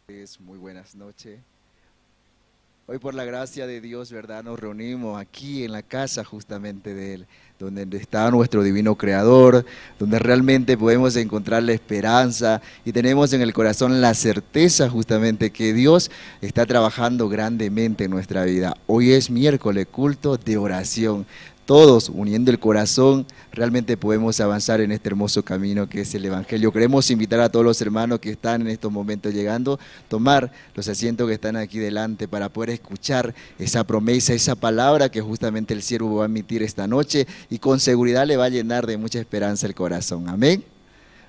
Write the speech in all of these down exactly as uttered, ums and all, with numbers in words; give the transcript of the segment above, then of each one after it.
Es muy buenas noches. Hoy por la gracia de Dios, ¿verdad? Nos reunimos aquí en la casa justamente de Él, donde está nuestro divino Creador, donde realmente podemos encontrar la esperanza y tenemos en el corazón la certeza justamente que Dios está trabajando grandemente en nuestra vida. Hoy es miércoles, culto de oración. Todos uniendo el corazón, realmente podemos avanzar en este hermoso camino que es el Evangelio. Queremos invitar a todos los hermanos que están en estos momentos llegando, tomar los asientos que están aquí delante para poder escuchar esa promesa, esa palabra que justamente el siervo va a emitir esta noche y con seguridad le va a llenar de mucha esperanza el corazón. Amén.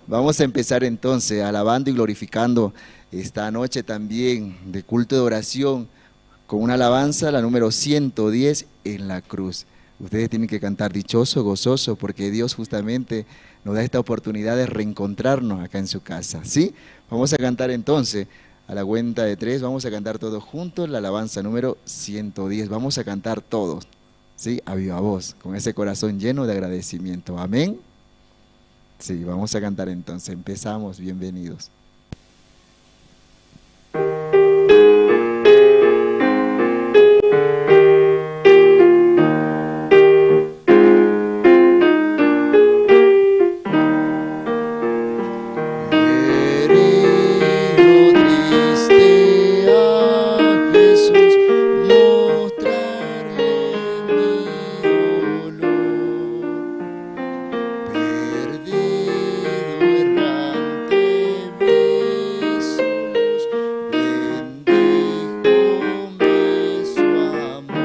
Vamos a empezar entonces alabando y glorificando esta noche también de culto de oración con una alabanza, la número ciento diez, En la cruz. Ustedes tienen que cantar dichoso, gozoso, porque Dios justamente nos da esta oportunidad de reencontrarnos acá en su casa, ¿sí? Vamos a cantar entonces, a la cuenta de tres, vamos a cantar todos juntos la alabanza número ciento diez. Vamos a cantar todos, ¿sí? A viva voz, con ese corazón lleno de agradecimiento. Amén. Sí, vamos a cantar entonces. Empezamos. Bienvenidos. Querido, triste a Jesús, mostrarle mi dolor. Perdido, errante, vi su luz, bendíjome su amor.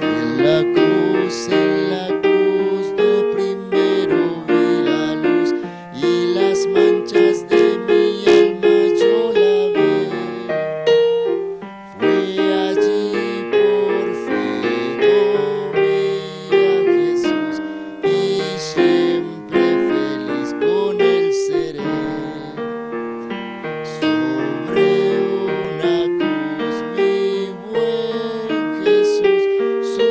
En la cruz, en la cruz, yo primero vi la luz, y las manchas de mi alma yo lavé. Fue allí por fe yo vi a Jesús, y siempre feliz con él seré. Sobre una cruz, mi buen Jesús, su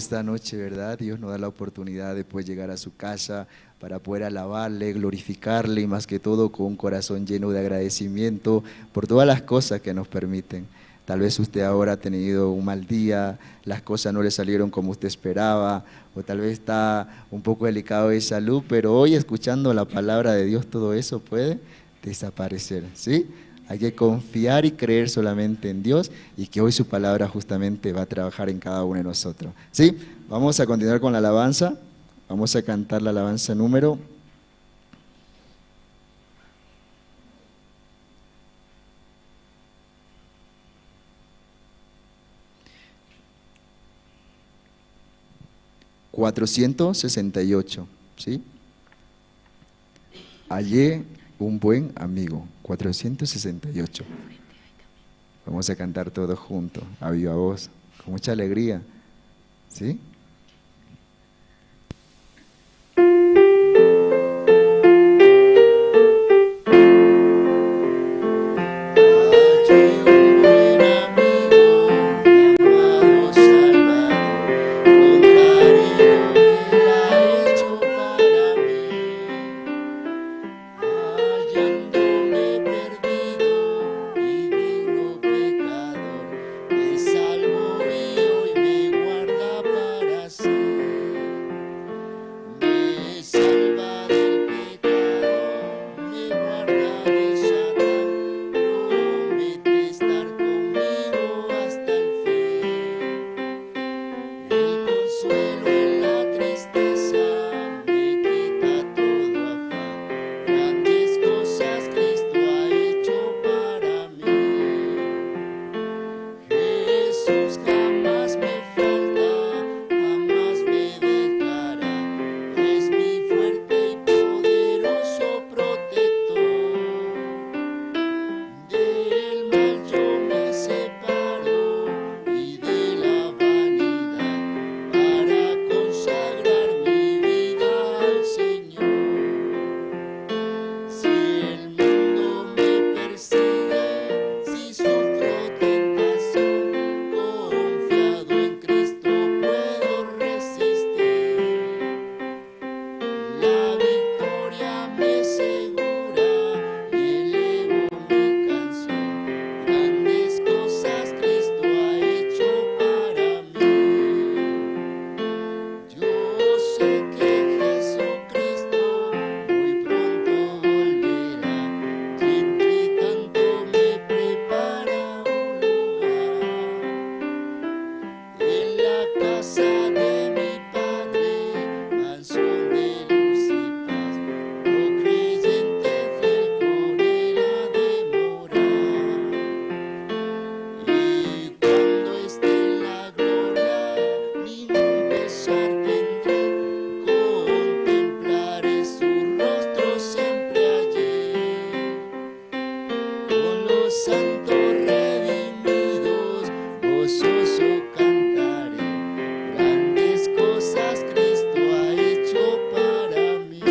Esta noche, ¿verdad? Dios nos da la oportunidad de poder llegar a su casa para poder alabarle, glorificarle y más que todo con un corazón lleno de agradecimiento por todas las cosas que nos permiten. Tal vez usted ahora ha tenido un mal día, las cosas no le salieron como usted esperaba, o tal vez está un poco delicado de salud, pero hoy escuchando la palabra de Dios todo eso puede desaparecer, ¿sí? Hay que confiar y creer solamente en Dios y que hoy su palabra justamente va a trabajar en cada uno de nosotros, ¿sí? Vamos a continuar con la alabanza, vamos a cantar la alabanza número cuatrocientos sesenta y ocho, ¿sí? Hallé un buen amigo, cuatrocientos sesenta y ocho. Vamos a cantar todos juntos, a viva voz, con mucha alegría, ¿sí? Hallé un buen amigo, mi amado Salvador, contaré lo que él ha hecho para mí. Hallándome perdido y vil pecador, me salvó y hoy me guarda para sí. Me salva del pecado, me guarda de Satán, promete estar conmigo hasta el fin. El consuelo en la tristeza me quita todo afán. Grandes cosas Cristo ha hecho para mí. Jesús jamás me falta, jamás me dejará. Es mi fuerte y poderoso protector. Del mal yo me separo y de la vanidad para consagrar mi vida al Señor. Si el mundo me persigue, si sufro tentación, confiado en Cristo puedo resistir. La victoria me asegura y elevo mi canción. Grandes cosas Cristo ha hecho para mí. Yo sé que Jesucristo muy pronto volverá, y entre tanto me prepara un lugar. En la casa de mi Padre, mansión de luz y paz, todo creyente fiel por él ha de morar. Y cuando esté en la gloria, ningún pesar tendré, contemplaré su rostro siempre allí. Con los santos redimidos, gozoso cantaré, grandes cosas Cristo ha hecho para mí.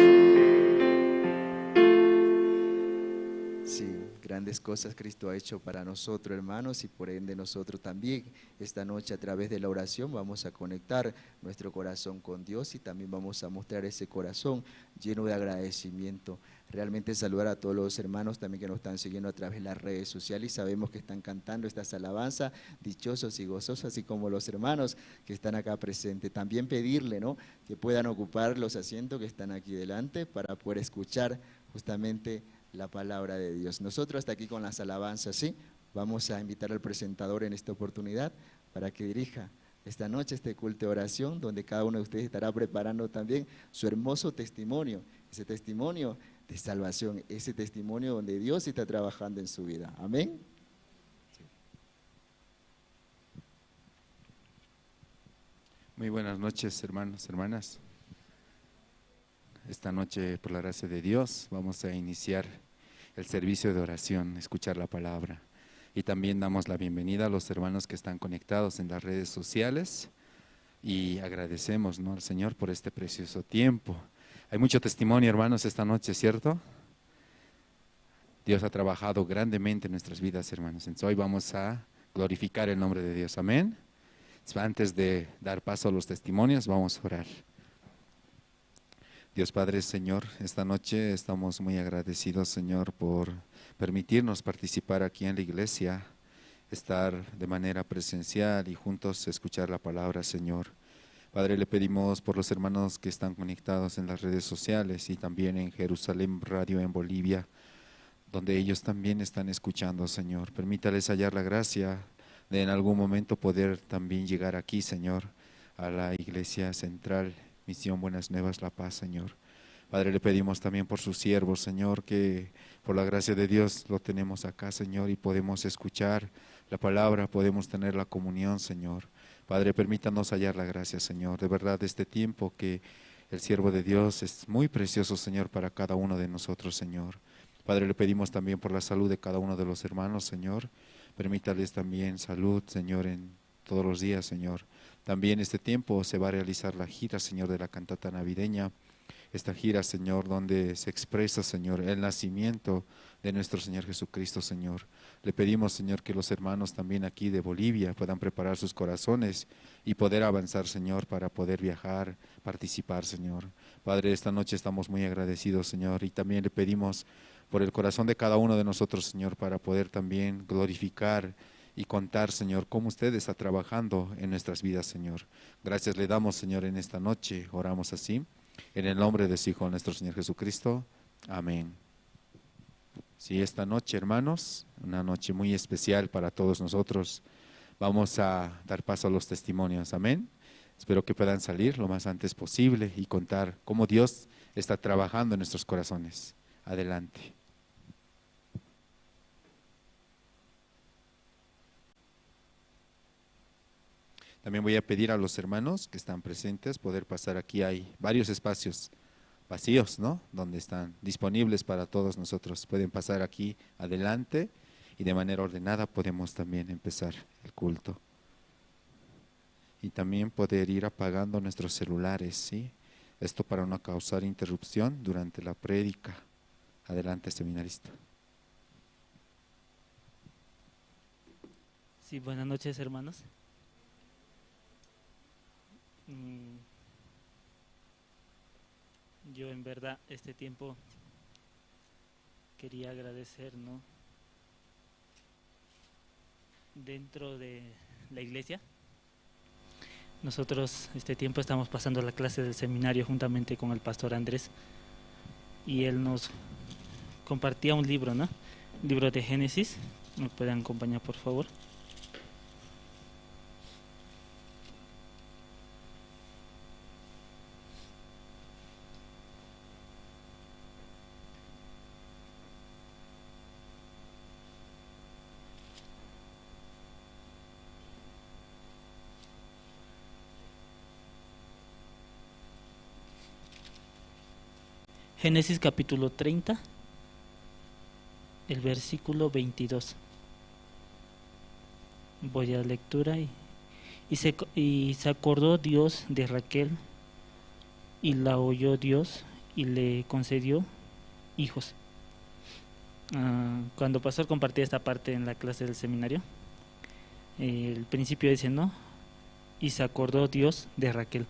Sí, grandes cosas Cristo ha hecho para nosotros, hermanos, y por ende nosotros también esta noche a través de la oración vamos a conectar nuestro corazón con Dios y también vamos a mostrar ese corazón lleno de agradecimiento. Realmente saludar a todos los hermanos también que nos están siguiendo a través de las redes sociales y sabemos que están cantando estas alabanzas, dichosos y gozosos, así como los hermanos que están acá presentes. También pedirle, ¿no? Que puedan ocupar los asientos que están aquí delante para poder escuchar justamente la palabra de Dios. Nosotros hasta aquí con las alabanzas, ¿sí? Vamos a invitar al presentador en esta oportunidad para que dirija esta noche este culto de oración, donde cada uno de ustedes estará preparando también su hermoso testimonio, ese testimonio de salvación, ese testimonio donde Dios está trabajando en su vida. Amén. Muy buenas noches, hermanos, hermanas. Esta noche, por la gracia de Dios, vamos a iniciar el servicio de oración, escuchar la palabra. Y también damos la bienvenida a los hermanos que están conectados en las redes sociales y agradecemos, ¿no?, al Señor por este precioso tiempo. Hay mucho testimonio, hermanos, esta noche, ¿cierto? Dios ha trabajado grandemente en nuestras vidas, hermanos. Entonces, hoy vamos a glorificar el nombre de Dios. Amén. Antes de dar paso a los testimonios, vamos a orar. Dios Padre, Señor, esta noche estamos muy agradecidos, Señor, por permitirnos participar aquí en la iglesia, estar de manera presencial y juntos escuchar la palabra, Señor. Padre, le pedimos por los hermanos que están conectados en las redes sociales y también en Jerusalén Radio en Bolivia, donde ellos también están escuchando, Señor. Permítales hallar la gracia de en algún momento poder también llegar aquí, Señor, a la iglesia central, Misión Buenas Nuevas La Paz, Señor. Padre, le pedimos también por sus siervos, Señor, que por la gracia de Dios lo tenemos acá, Señor, y podemos escuchar la palabra, podemos tener la comunión, Señor. Padre, permítanos hallar la gracia, Señor. De verdad, este tiempo que el siervo de Dios es muy precioso, Señor, para cada uno de nosotros, Señor. Padre, le pedimos también por la salud de cada uno de los hermanos, Señor. Permítales también salud, Señor, en todos los días, Señor. También este tiempo se va a realizar la gira, Señor, de la cantata navideña. Esta gira, Señor, donde se expresa, Señor, el nacimiento de nuestro Señor Jesucristo, Señor. Le pedimos, Señor, que los hermanos también aquí de Bolivia puedan preparar sus corazones y poder avanzar, Señor, para poder viajar, participar, Señor. Padre, esta noche estamos muy agradecidos, Señor, y también le pedimos por el corazón de cada uno de nosotros, Señor, para poder también glorificar y contar, Señor, cómo usted está trabajando en nuestras vidas, Señor. Gracias le damos, Señor, en esta noche. Oramos así, en el nombre de su Hijo, nuestro Señor Jesucristo. Amén. Sí, esta noche, hermanos, una noche muy especial para todos nosotros. Vamos a dar paso a los testimonios. Amén. Espero que puedan salir lo más antes posible y contar cómo Dios está trabajando en nuestros corazones. Adelante. También voy a pedir a los hermanos que están presentes poder pasar aquí. Hay varios espacios vacíos, ¿no? Donde están disponibles para todos nosotros. Pueden pasar aquí adelante y de manera ordenada podemos también empezar el culto. Y también poder ir apagando nuestros celulares, ¿sí? Esto para no causar interrupción durante la prédica. Adelante, seminarista. Sí, buenas noches, hermanos. Mm, yo en verdad este tiempo quería agradecer, ¿no? Dentro de la iglesia. Nosotros este tiempo estamos pasando la clase del seminario juntamente con el pastor Andrés y él nos compartía un libro, ¿no? Libro de Génesis. ¿Me pueden acompañar, por favor? Génesis capítulo treinta, el versículo veintidós. Voy a lectura y, y se, co- y se acordó Dios de Raquel, y la oyó Dios, y le concedió hijos. Ah, cuando pastor compartía esta parte en la clase del seminario, el principio dice, ¿no? Y se acordó Dios de Raquel.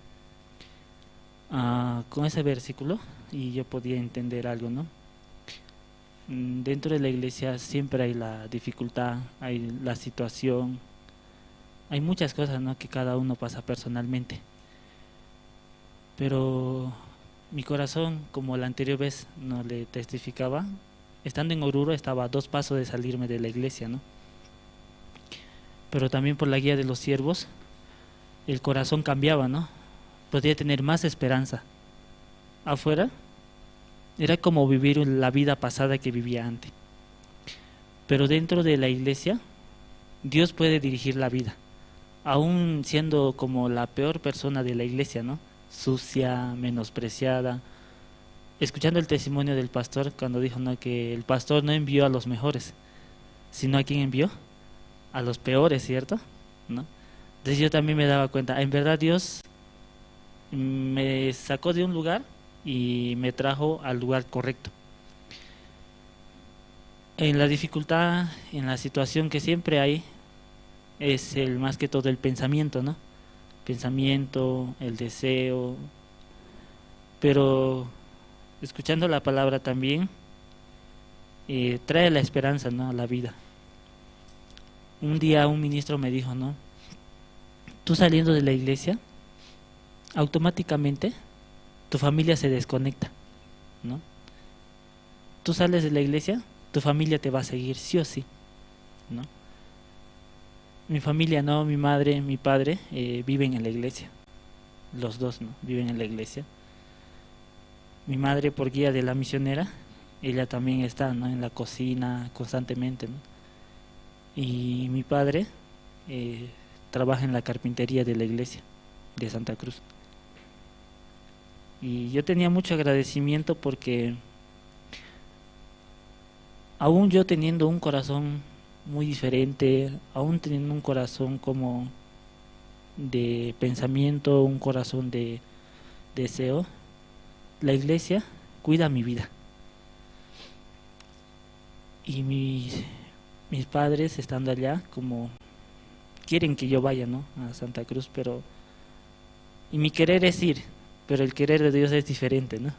Ah, con ese versículo, y yo podía entender algo, ¿no? Mm, dentro de la iglesia siempre hay la dificultad, hay la situación, hay muchas cosas, ¿no? Que cada uno pasa personalmente. Pero mi corazón, como la anterior vez no le testificaba, estando en Oruro estaba a dos pasos de salirme de la iglesia, ¿no? Pero también por la guía de los siervos, el corazón cambiaba, ¿no? Podía tener más esperanza. Afuera era como vivir la vida pasada que vivía antes. Pero dentro de la iglesia, Dios puede dirigir la vida, aún siendo como la peor persona de la iglesia, ¿no? Sucia, menospreciada. Escuchando el testimonio del pastor, cuando dijo, ¿no? Que el pastor no envió a los mejores, sino a quien envió, a los peores, ¿cierto? ¿No? Entonces yo también me daba cuenta, en verdad Dios me sacó de un lugar y me trajo al lugar correcto. En la dificultad, en la situación que siempre hay, es el más que todo el pensamiento, ¿no? pensamiento, el deseo, pero escuchando la palabra también, eh, trae la esperanza, ¿no? A la vida. Un día un ministro me dijo, ¿no? Tú saliendo de la iglesia, automáticamente tu familia se desconecta, ¿no? Tú sales de la iglesia, tu familia te va a seguir sí o sí, ¿no? Mi familia no, mi madre, mi padre, eh, viven en la iglesia. Los dos, ¿no? Viven en la iglesia. Mi madre, por guía de la misionera, ella también está, ¿no? En la cocina constantemente, ¿no? Y mi padre, eh, trabaja en la carpintería de la iglesia de Santa Cruz. Y yo tenía mucho agradecimiento porque aún yo teniendo un corazón muy diferente, aún teniendo un corazón como de pensamiento, un corazón de deseo, la iglesia cuida mi vida. Y mis, mis padres estando allá, como quieren que yo vaya, ¿no? A Santa Cruz, pero, y mi querer es ir, pero el querer de Dios es diferente, ¿no?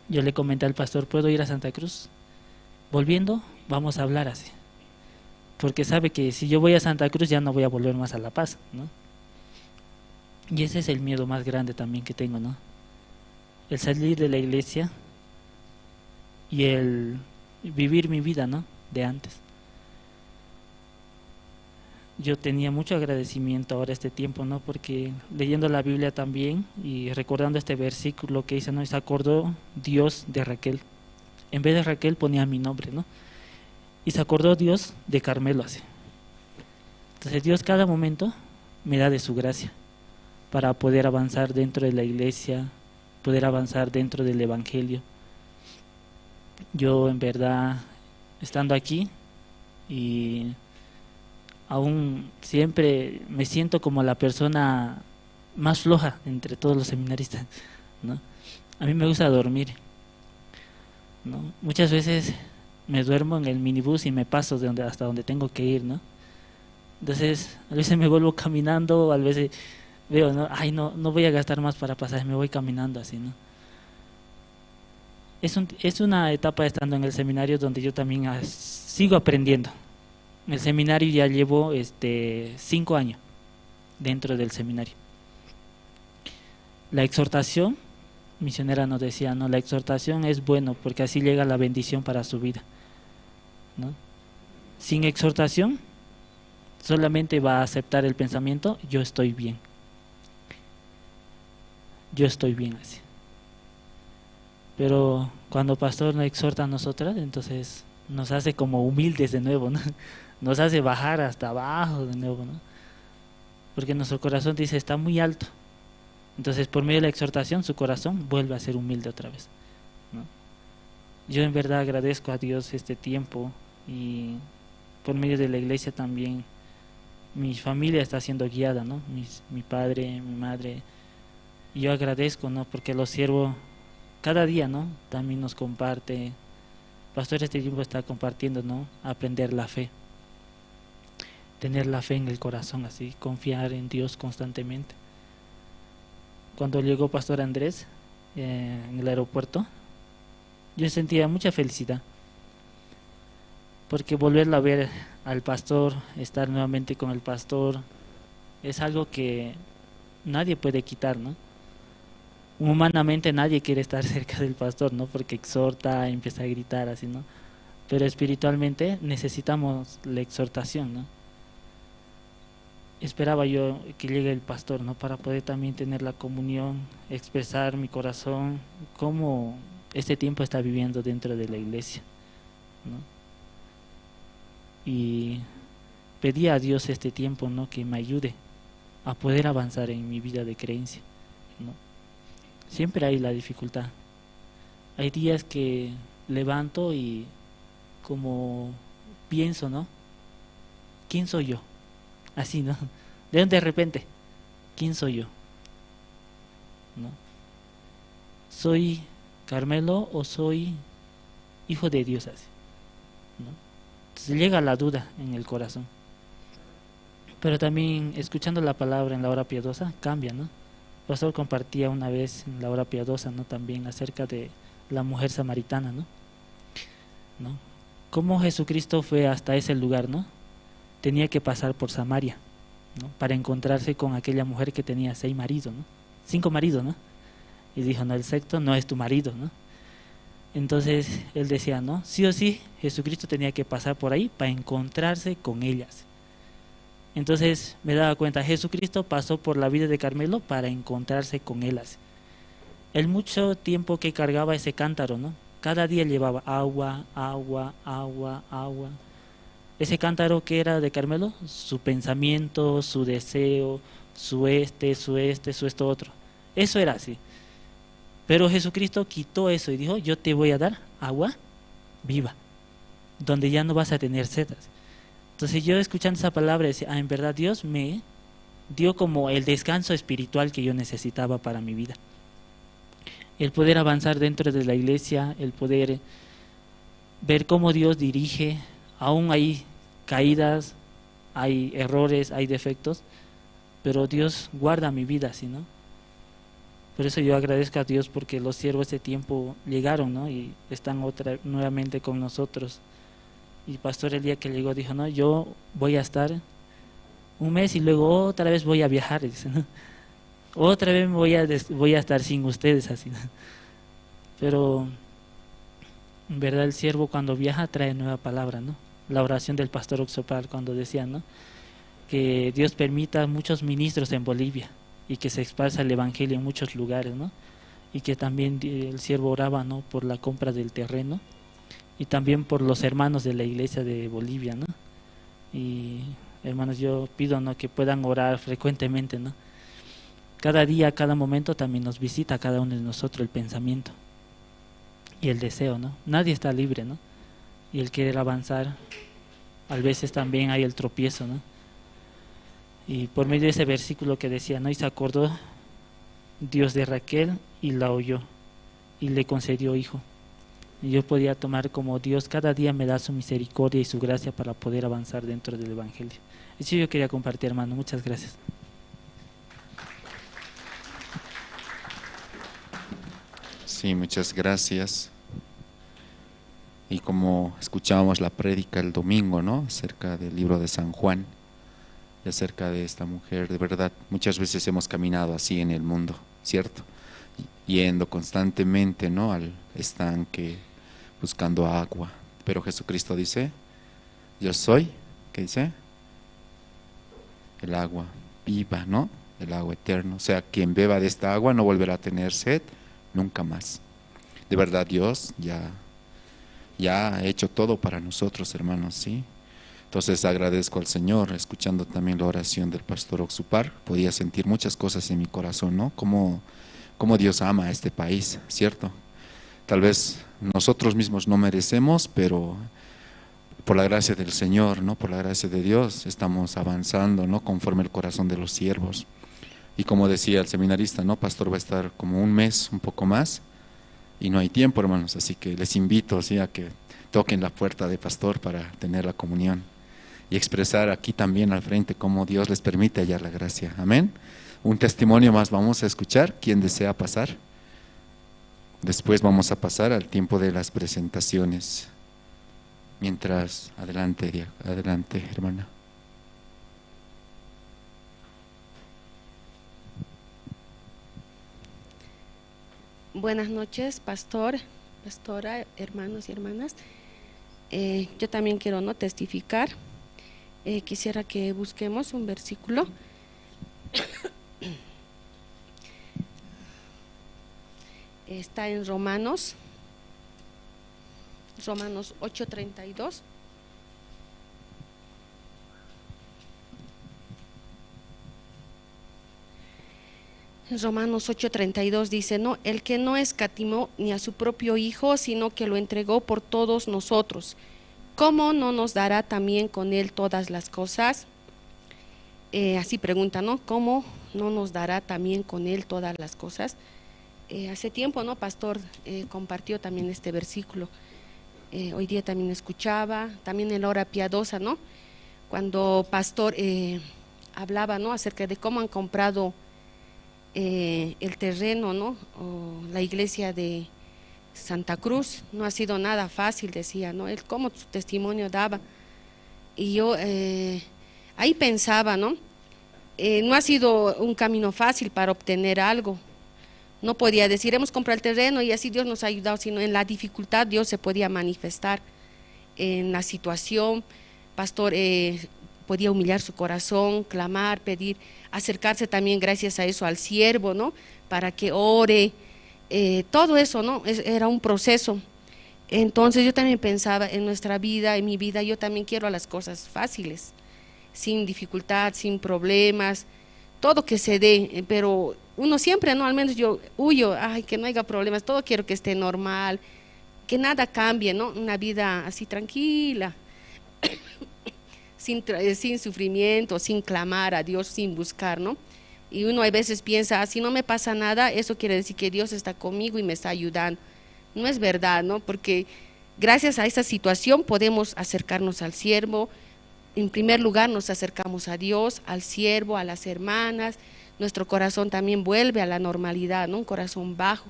Yo le comenté al pastor, ¿puedo ir a Santa Cruz? Volviendo, vamos a hablar así. Porque sabe que si yo voy a Santa Cruz ya no voy a volver más a La Paz, ¿no? Y ese es el miedo más grande también que tengo, ¿no? El salir de la iglesia y el vivir mi vida, ¿no? De antes. Yo tenía mucho agradecimiento ahora este tiempo, ¿no? Porque leyendo la Biblia también y recordando este versículo que dice, ¿no? Y se acordó Dios de Raquel. En vez de Raquel ponía mi nombre, ¿no? Y se acordó Dios de Carmelo así. Entonces Dios cada momento me da de su gracia para poder avanzar dentro de la iglesia, poder avanzar dentro del evangelio. Yo en verdad, estando aquí, y aún siempre me siento como la persona más floja entre todos los seminaristas, ¿no? A mí me gusta dormir, ¿no? Muchas veces me duermo en el minibús y me paso de donde, hasta donde tengo que ir, ¿no? Entonces, a veces me vuelvo caminando, a veces veo, ¿no? Ay, no, no voy a gastar más para pasaje, me voy caminando así, ¿no? Es un, es una etapa estando en el seminario donde yo también, ah, sigo aprendiendo. En el seminario ya llevo, este, cinco años dentro del seminario. La exhortación, misionera nos decía, ¿no? La exhortación es bueno porque así llega la bendición para su vida, ¿no? Sin exhortación, solamente va a aceptar el pensamiento, yo estoy bien. Yo estoy bien así. Pero cuando pastor nos exhorta a nosotras, entonces nos hace como humildes de nuevo, ¿no? Nos hace bajar hasta abajo de nuevo, ¿no? Porque nuestro corazón dice, está muy alto. Entonces, por medio de la exhortación, su corazón vuelve a ser humilde otra vez, ¿no? Yo en verdad agradezco a Dios este tiempo y por medio de la iglesia también mi familia está siendo guiada, ¿no? Mis, mi padre, mi madre. Y yo agradezco, ¿no? Porque lo sirvo cada día, ¿no? También nos comparte. Pastor este tiempo está compartiendo, ¿no? Aprender la fe. Tener la fe en el corazón, así, confiar en Dios constantemente. Cuando llegó Pastor Andrés, eh, en el aeropuerto, yo sentía mucha felicidad, porque volverlo a ver al pastor, estar nuevamente con el pastor, es algo que nadie puede quitar, ¿no? Humanamente nadie quiere estar cerca del pastor, ¿no? Porque exhorta, empieza a gritar así, ¿no? Pero espiritualmente necesitamos la exhortación, ¿no? Esperaba yo que llegue el pastor, ¿no? Para poder también tener la comunión, expresar mi corazón, cómo este tiempo está viviendo dentro de la iglesia, ¿no? Y pedí a Dios este tiempo, ¿no? Que me ayude a poder avanzar en mi vida de creencia, ¿no? Siempre hay la dificultad. Hay días que levanto y como pienso, ¿no? ¿Quién soy yo? Así, ¿no? De, de repente, ¿quién soy yo? ¿No? ¿Soy Carmelo o soy hijo de Dios? Así, ¿no? Entonces llega la duda en el corazón. Pero también escuchando la palabra en la hora piadosa cambia, ¿no? El pastor compartía una vez en la hora piadosa, ¿no? También acerca de la mujer samaritana, ¿no? ¿No? Cómo Jesucristo fue hasta ese lugar, ¿no? Tenía que pasar por Samaria, ¿no? Para encontrarse con aquella mujer que tenía seis maridos, ¿no? Cinco maridos, ¿no? Y dijo: "No, el sexto no es tu marido", ¿no? Entonces él decía, ¿no? Sí o sí, Jesucristo tenía que pasar por ahí para encontrarse con ellas. Entonces me daba cuenta, Jesucristo pasó por la vida de Carmelo para encontrarse con ellas. El mucho tiempo que cargaba ese cántaro, ¿no? Cada día llevaba agua, agua, agua, agua. Ese cántaro que era de Carmelo, su pensamiento, su deseo, su este, su este, su esto otro. Eso era así. Pero Jesucristo quitó eso y dijo: "Yo te voy a dar agua viva, donde ya no vas a tener sed". Entonces yo, escuchando esa palabra, decía: "Ah, en verdad Dios me dio como el descanso espiritual que yo necesitaba para mi vida". El poder avanzar dentro de la iglesia, el poder ver cómo Dios dirige, aún hay caídas, hay errores, hay defectos, pero Dios guarda mi vida, ¿sí, no? Por eso yo agradezco a Dios, porque los siervos de tiempo llegaron, ¿no? Y están otra, nuevamente con nosotros. Y pastor, el día que llegó, dijo: "No, yo voy a estar un mes y luego otra vez voy a viajar", dice, ¿no? "Otra vez me voy a des-, voy a estar sin ustedes", así, ¿no? Pero en verdad el siervo cuando viaja trae nueva palabra, ¿no? La oración del pastor Oxopar cuando decía, ¿no? Que Dios permita muchos ministros en Bolivia y que se esparza el evangelio en muchos lugares, ¿no? Y que también di-, el siervo oraba, ¿no? Por la compra del terreno y también por los hermanos de la iglesia de Bolivia, ¿no? Y hermanos, yo pido, ¿no? Que puedan orar frecuentemente, ¿no? Cada día, cada momento también nos visita a cada uno de nosotros el pensamiento y el deseo, ¿no? Nadie está libre, ¿no? Y el querer avanzar, a veces también hay el tropiezo, ¿no? Y por medio de ese versículo que decía, ¿no? Y se acordó Dios de Raquel y la oyó, y le concedió hijo. Y yo podía tomar como Dios cada día me da su misericordia y su gracia para poder avanzar dentro del evangelio. Eso yo quería compartir, hermano. Muchas gracias. Sí, muchas gracias. Y como escuchábamos la prédica el domingo, ¿no? Acerca del libro de San Juan y acerca de esta mujer, de verdad, muchas veces hemos caminado así en el mundo, ¿cierto? Yendo constantemente, ¿no? Al estanque, buscando agua. Pero Jesucristo dice: "Yo soy", ¿qué dice? "El agua viva", ¿no? El agua eterna. O sea, quien beba de esta agua no volverá a tener sed nunca más. De verdad, Dios ya, ya ha hecho todo para nosotros, hermanos, ¿sí? Entonces agradezco al Señor, escuchando también la oración del pastor Oxupar, podía sentir muchas cosas en mi corazón, ¿no? Cómo, cómo Dios ama a este país, ¿cierto? Tal vez nosotros mismos no merecemos, pero por la gracia del Señor, ¿no? Por la gracia de Dios, estamos avanzando, ¿no? Conforme el corazón de los siervos. Y como decía el seminarista, ¿no? Pastor va a estar como un mes, un poco más, y no hay tiempo, hermanos. Así que les invito, ¿sí? A que toquen la puerta de pastor para tener la comunión y expresar aquí también al frente cómo Dios les permite hallar la gracia. Amén. Un testimonio más vamos a escuchar. ¿Quién desea pasar? Después vamos a pasar al tiempo de las presentaciones. Mientras, adelante, dia-, adelante, hermana. Buenas noches, pastor, pastora, hermanos y hermanas. Eh, yo también quiero, ¿no?, testificar. Eh, quisiera que busquemos un versículo. Está en Romanos, Romanos ocho treinta y dos. Romanos ocho treinta y dos dice, ¿no? El que no escatimó ni a su propio Hijo, sino que lo entregó por todos nosotros, ¿cómo no nos dará también con él todas las cosas? Eh, así pregunta, ¿no? ¿Cómo no nos dará también con él todas las cosas? Eh, hace tiempo, ¿no? Pastor eh, compartió también este versículo. Eh, hoy día también escuchaba, también en la hora piadosa, ¿no? Cuando pastor eh, hablaba, ¿no? Acerca de cómo han comprado, eh, el terreno, ¿no? O la iglesia de Santa Cruz. No ha sido nada fácil, decía, ¿no? Él como su testimonio daba. Y yo, eh, ahí pensaba, ¿no? Eh, no ha sido un camino fácil para obtener algo. No podía decir, "Hemos comprado el terreno y así Dios nos ha ayudado", sino en la dificultad Dios se podía manifestar en la situación. Pastor, eh, podía humillar su corazón, clamar, pedir, acercarse también gracias a eso al siervo, ¿no? Para que ore, eh, todo eso, ¿no? Es, era un proceso. Entonces yo también pensaba en nuestra vida, en mi vida, yo también quiero las cosas fáciles, sin dificultad, sin problemas, todo que se dé, eh, pero uno siempre, ¿no? Al menos yo huyo, ay, que no haya problemas, todo quiero que esté normal, que nada cambie, ¿no? Una vida así tranquila, sin tra-, eh, sin sufrimiento, sin clamar a Dios, sin buscar, ¿no? Y uno a veces piensa, "Ah, si no me pasa nada, eso quiere decir que Dios está conmigo y me está ayudando". No es verdad, ¿no? Porque gracias a esa situación podemos acercarnos al siervo. En primer lugar, nos acercamos a Dios, al siervo, a las hermanas. Nuestro corazón también vuelve a la normalidad, ¿no? Un corazón bajo.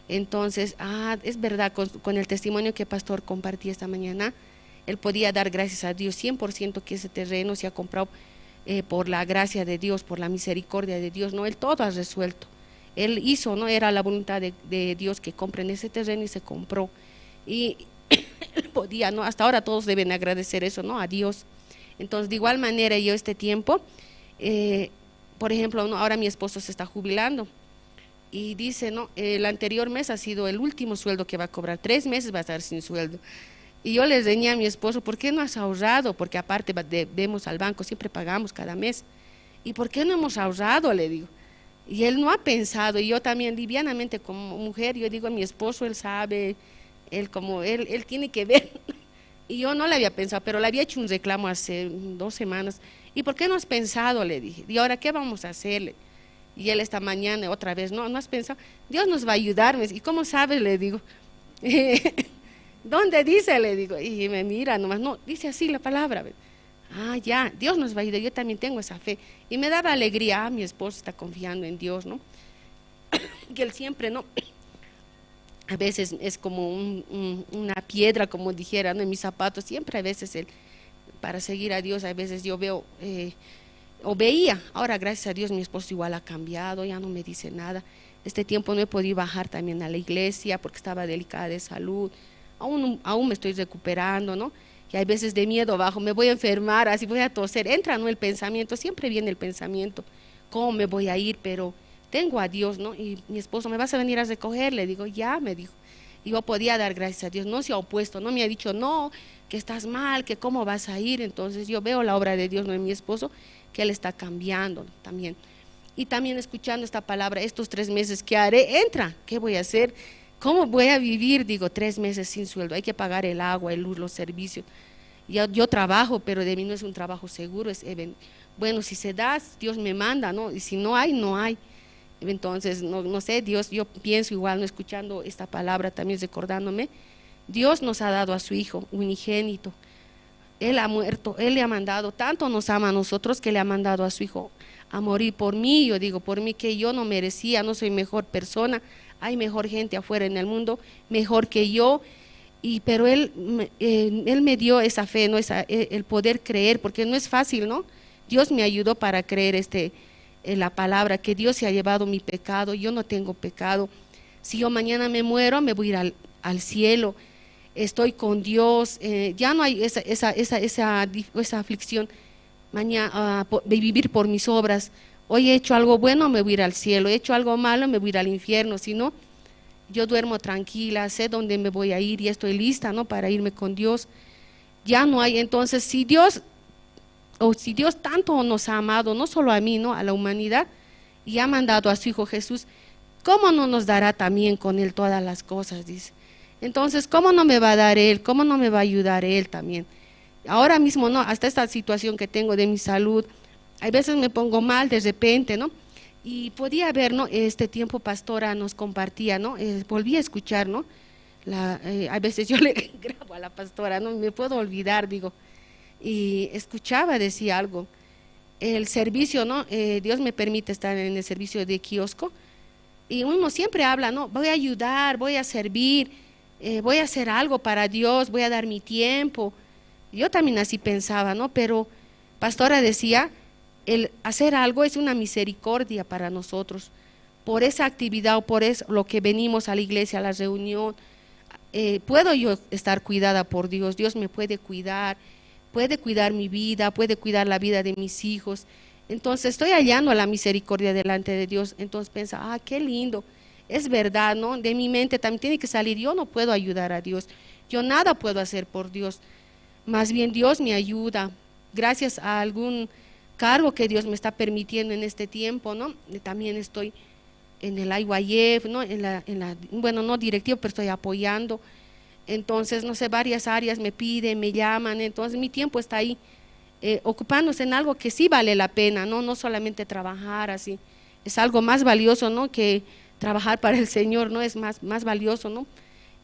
Entonces, ah, es verdad, con, con el testimonio que pastor compartí esta mañana, él podía dar gracias a Dios cien por ciento que ese terreno se ha comprado, eh, por la gracia de Dios, por la misericordia de Dios, ¿no? Él todo ha resuelto. Él hizo, ¿no? Era la voluntad de, de Dios que compren ese terreno y se compró. Y él podía, ¿no? Hasta ahora todos deben agradecer eso, ¿no? A Dios. Entonces, de igual manera, yo este tiempo, eh, por ejemplo, ¿no? Ahora mi esposo se está jubilando. Y dice, "No, el anterior mes ha sido el último sueldo que va a cobrar, tres meses va a estar sin sueldo". Y yo le reñí a mi esposo, "¿Por qué no has ahorrado?". Porque aparte va-, debemos al banco, siempre pagamos cada mes. "¿Y por qué no hemos ahorrado?", le digo. Y él no ha pensado, y yo también livianamente como mujer, yo digo, "Mi esposo, él sabe, él como, él, él tiene que ver". Y yo no le había pensado, pero le había hecho un reclamo hace dos semanas. "¿Y por qué no has pensado?", le dije. "¿Y ahora qué vamos a hacerle?". Y él esta mañana otra vez, "No, no has pensado. Dios nos va a ayudar", me dice. "¿Y cómo sabes?", le digo. "¿Dónde dice?", le digo. Y me mira nomás, "No, dice así la palabra". "Ah, ya, Dios nos va a ayudar, yo también tengo esa fe". Y me daba alegría, "Ah, mi esposo está confiando en Dios", ¿no? Que él siempre, ¿no? A veces es como un, un, una piedra, como dijera, ¿no? En mis zapatos, siempre a veces él, para seguir a Dios, a veces yo veo, eh, o veía, ahora gracias a Dios mi esposo igual ha cambiado, ya no me dice nada. Este tiempo no he podido bajar también a la iglesia porque estaba delicada de salud, aún, aún me estoy recuperando, ¿no? Y hay veces de miedo bajo, "Me voy a enfermar, así voy a toser". Entra, ¿no? El pensamiento, siempre viene el pensamiento, "¿Cómo me voy a ir?". Pero tengo a Dios, ¿no? Y mi esposo, "¿Me vas a venir a recoger?", le digo. "Ya", me dijo. Y yo podía dar gracias a Dios, no se ha opuesto, no me ha dicho, "No, que estás mal, que cómo vas a ir". Entonces yo veo la obra de Dios, ¿no? En mi esposo, que él está cambiando también. Y también escuchando esta palabra, "Estos tres meses, ¿qué haré?". Entra, ¿qué voy a hacer? ¿Cómo voy a vivir? Digo, tres meses sin sueldo, hay que pagar el agua, el luz, los servicios. Yo, yo trabajo, pero de mí no es un trabajo seguro, es even-, bueno, si se da, Dios me manda, ¿no? Y si no hay, no hay. Entonces, no, no sé, Dios, yo pienso igual, ¿no? Escuchando esta palabra también recordándome, Dios nos ha dado a su Hijo unigénito. Él ha muerto, Él le ha mandado, tanto nos ama a nosotros que le ha mandado a su Hijo a morir por mí. Yo digo, por mí que yo no merecía, no soy mejor persona, hay mejor gente afuera en el mundo, mejor que yo. Y, pero Él, me- eh, Él me dio esa fe, ¿no? Esa, e- el poder creer, porque no es fácil, ¿no? Dios me ayudó para creer este, eh, la palabra, que Dios se ha llevado mi pecado, yo no tengo pecado. Si yo mañana me muero, me voy a ir al, al cielo. Estoy con Dios, eh, ya no hay esa, esa, esa, esa dif- esa aflicción. Mañana, ah, po- de vivir por mis obras. Hoy he hecho algo bueno, me voy a ir al cielo. He hecho algo malo, me voy a ir al infierno. Si no, yo duermo tranquila, sé dónde me voy a ir y estoy lista, ¿no? Para irme con Dios. Ya no hay. Entonces, si Dios, o si Dios tanto nos ha amado, no solo a mí, ¿no? A la humanidad, y ha mandado a su Hijo Jesús, ¿cómo no nos dará también con Él todas las cosas? Dice. Entonces, ¿cómo no me va a dar Él? ¿Cómo no me va a ayudar Él también? Ahora mismo, ¿no? Hasta esta situación que tengo de mi salud, hay veces me pongo mal de repente, ¿no? Y podía ver, ¿no? Este tiempo pastora nos compartía, ¿no? Eh, volví a escuchar, ¿no? La, eh, a veces yo le grabo a la pastora, no me puedo olvidar, digo. Y escuchaba, decía algo. el servicio, ¿no? Eh, Dios me permite estar en el servicio de kiosco. Y uno siempre habla, ¿no? Voy a ayudar, voy a servir, eh, voy a hacer algo para Dios, voy a dar mi tiempo. Yo también así pensaba, ¿no? Pero pastora decía, el hacer algo es una misericordia para nosotros. Por esa actividad o por eso lo que venimos a la iglesia, a la reunión, eh, puedo yo estar cuidada por Dios. Dios me puede cuidar, puede cuidar mi vida, puede cuidar la vida de mis hijos. Entonces estoy hallando la misericordia delante de Dios. Entonces piensa, ah, qué lindo. Es verdad, ¿no? De mi mente también tiene que salir, yo no puedo ayudar a Dios. Yo nada puedo hacer por Dios. Más bien Dios me ayuda. Gracias a algún cargo que Dios me está permitiendo en este tiempo, ¿no? Eh, también estoy en el I Y F, ¿no? En la, en la, bueno, no directivo, pero estoy apoyando. Entonces, no sé, varias áreas me piden, me llaman, entonces mi tiempo está ahí, eh, ocupándose en algo que sí vale la pena, ¿no? No solamente trabajar así. Es algo más valioso, ¿no? Que trabajar para el Señor, ¿no? Es más, más valioso, ¿no?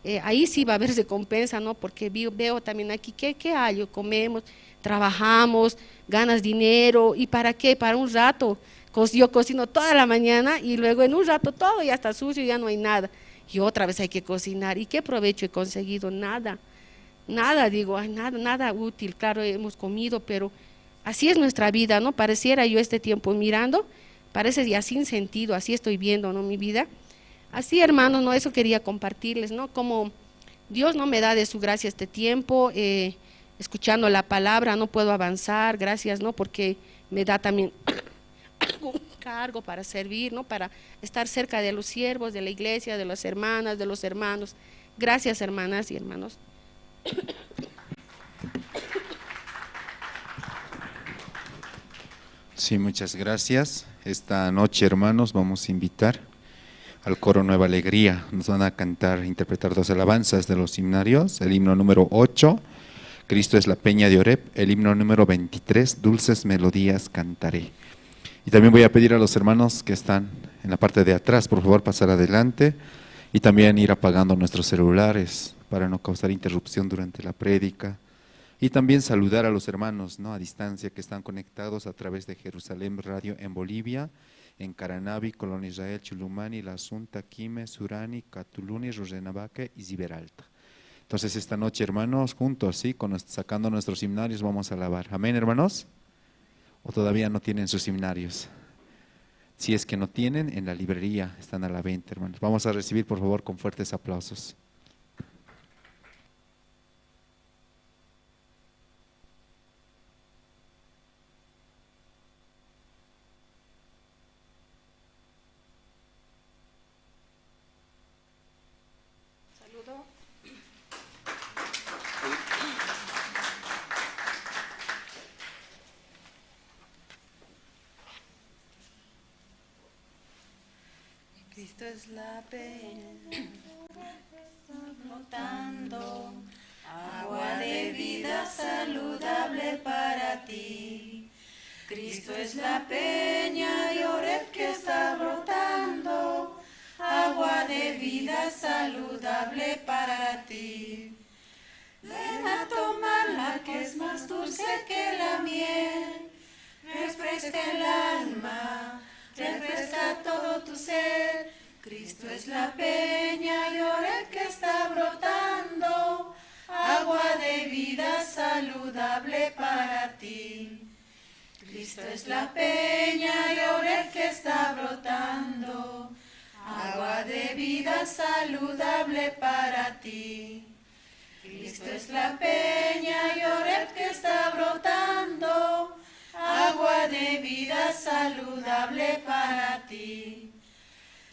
Eh, ahí sí va a haber recompensa, ¿no? Porque vi-, veo también aquí, ¿qué, qué hay? Comemos, trabajamos, ganas dinero, ¿y para qué? Para un rato. Co-, yo cocino toda la mañana y luego en un rato todo ya está sucio, ya no hay nada. Y otra vez hay que cocinar. ¿Y qué provecho he conseguido? Nada. Nada, digo, ay, nada, nada útil. Claro, hemos comido, pero así es nuestra vida, ¿no? Pareciera yo este tiempo mirando, parece ya sin sentido, así estoy viendo, ¿no? Mi vida. Así, hermanos, ¿no? Eso quería compartirles, ¿no? Como Dios no me da de su gracia este tiempo, eh, escuchando la palabra, no puedo avanzar, gracias, ¿no? Porque me da también un cargo para servir, ¿no? Para estar cerca de los siervos, de la iglesia, de las hermanas, de los hermanos. Gracias, hermanas y hermanos. Sí, muchas gracias. Esta noche, hermanos, vamos a invitar al coro Nueva Alegría. Nos van a cantar, interpretar dos alabanzas de los himnarios, el himno número ocho, Cristo es la peña de Oreb, el himno número veintitrés, Dulces melodías cantaré. Y también voy a pedir a los hermanos que están en la parte de atrás, por favor, pasar adelante y también ir apagando nuestros celulares para no causar interrupción durante la prédica. Y también saludar a los hermanos, ¿no? A distancia que están conectados a través de Jerusalén Radio en Bolivia, en Caranavi, Colonia Israel, Chulumani, La Asunta, Quime, Surani, Catuluni, Rurrenabaque y Ziberalta. Entonces, esta noche, hermanos, juntos, ¿sí? Con nues-, sacando nuestros himnarios, vamos a alabar. Amén, hermanos. ¿O todavía no tienen sus himnarios? Si es que no tienen, en la librería están a la venta, hermanos. Vamos a recibir, por favor, con fuertes aplausos. Saludo. Cristo es la peña, brotando, agua de vida saludable para ti. Cristo es la peña de Oreb que está brotando, agua de vida saludable para ti. Ven a tomarla que es más dulce que la miel, refresca el alma, refresca todo tu ser. Cristo es la peña de Oreb que está brotando, agua de vida saludable para ti. Cristo es la peña de Oreb que está brotando, agua de vida saludable para ti. Cristo es la peña de Oreb que está brotando, agua de vida saludable para ti.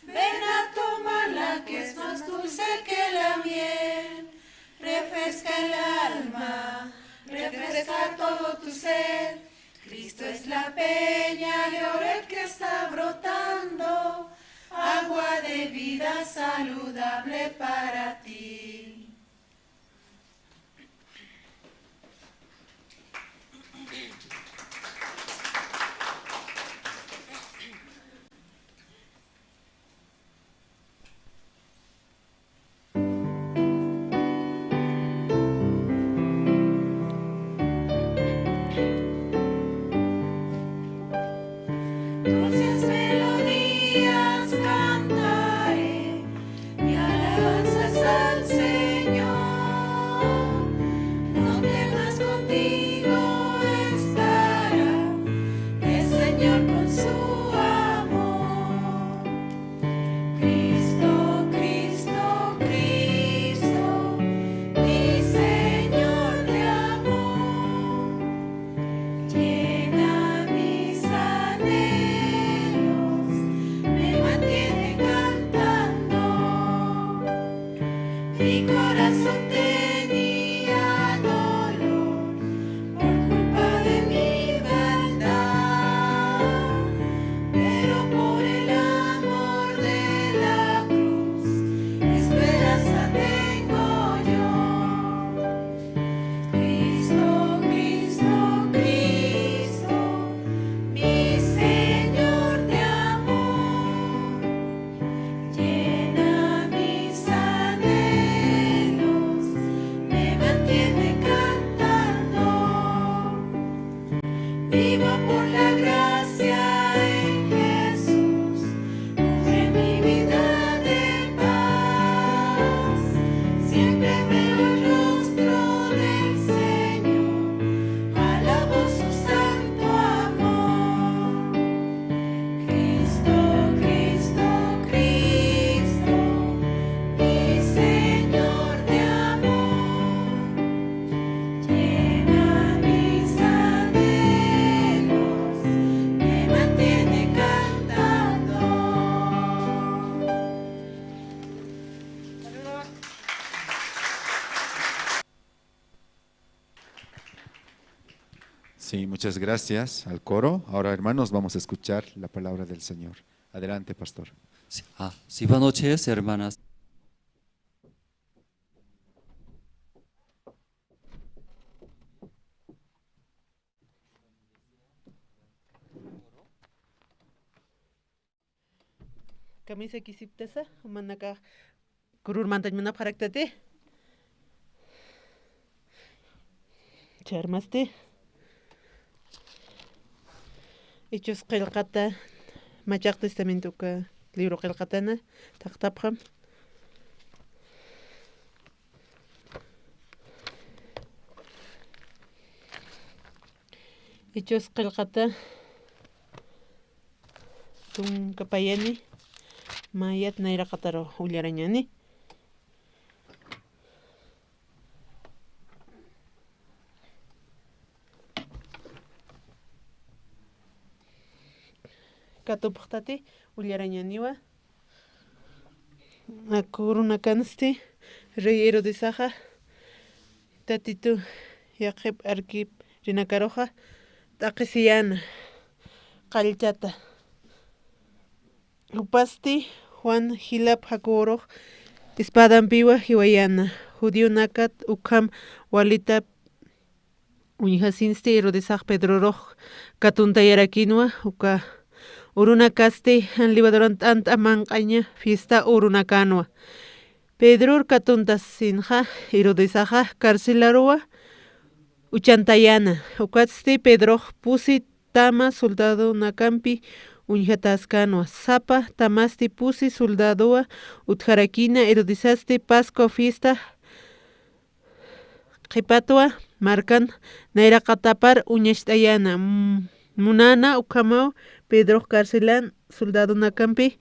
Ven a tomarla que es más dulce que la miel, refresca el alma, refresca todo tu ser. Cristo es la peña de Oreb que está brotando, agua de vida saludable para ti. Sí, muchas gracias al coro. Ahora, hermanos, vamos a escuchar la palabra del Señor. Adelante, pastor. Sí, ah, sí, buenas noches, hermanas. Kamisakisiptasa, jumanakax kurur mantañ munapxaraktati. Charmasti. Hechos qillqata, Machaq Testamento uka libro qillqatana, thaqtapxam. Hechos qillqata tunka payani, mayat nayraqataru ullarañani. Katupxtati ullarañaniwa. Ak urunakansti rey Herodesaxa Tatitu yaqhip arkirinakaruxa t'aqhisiyäna qallchata. Jupasti Juan jilap Jacobürux espadampiwa jiwayäna. Judionakat ukham walita uñjasinsti Herodesax Pedrorux katuntayarakinwa, uka urunakasti jan levaduran t'ant'a manq'aña fiesta urunakanwa. Pedror katuntasinxa Herodesaxa carcelaruwa uchantayäna. Ukatsti Pedrox pusi tama soldadonakampi uñjatäskanwa. Sapa tamasti pusi soldadowa utjarakina. Herodesasti Pascua fiesta qhipatwa markan nayraqatapar uñacht'ayäna. M-, munäna ukhamaw Pedrox carcelan soldadonakampi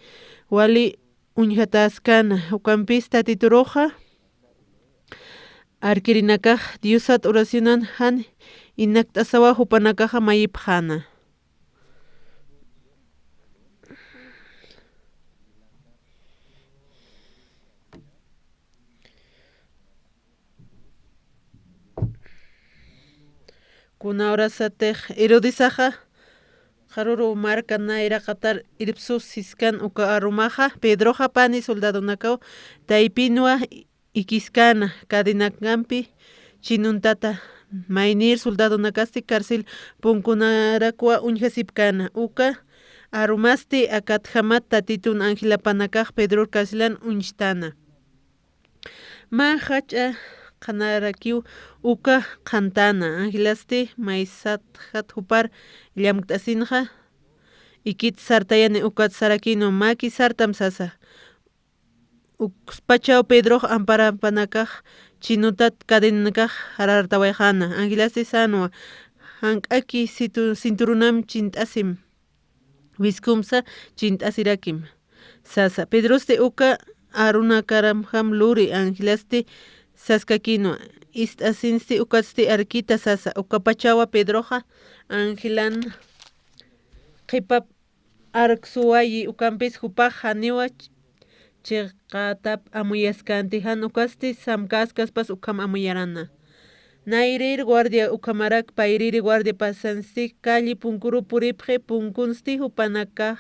wali uñjatäskana. Ukampis Tatituruxa arkirinakax Diosat oracionan jan inakt'asawa jupanakaxa mayipxäna. Kuna urasatix Herodesaxa qharüru marka nayraqatar irpsusis siskan uka arumaxa, Pedroxa pani soldadonakaw taypinwa ikiskäna, cadenakampi chinuntata. Maynir soldadonakasti carcel punkunarakwa uñjasipkäna. Uka arumasti akatjamat Tatitun angelapanakax Pedror carcelan uñstana. Mä jach'a qhanarakiw uka qhantäna. Angelasti maysatjat jupar llamkt'asinxa, ikit sartayani ukat sarakinwa, maki sartam sasa. Ukspachäw Pedrox amparapanakax chinutat cadenanakax jarartawayxäna. Angelasti sänwa, jank'aki cintu-, cinturonam chint'asim. Wiskumsa chint'asirakim, sasa. Pedrosti uka arunakaramjam luri, angelasti saskakinwa, ist'asinsti ukatsti arkita, sasa. Ukapachäwa Pedroxa angelan qhipap arksuwayi, ukampis jupax janiwa ch-, chiqatap amuyaskanti, jan ukasti samkäskaspas ukham amuyarana. Nayrir guardia ukhamarak payriri guardia pasansti, calle punkuru puripxi, punkunsti jupanakax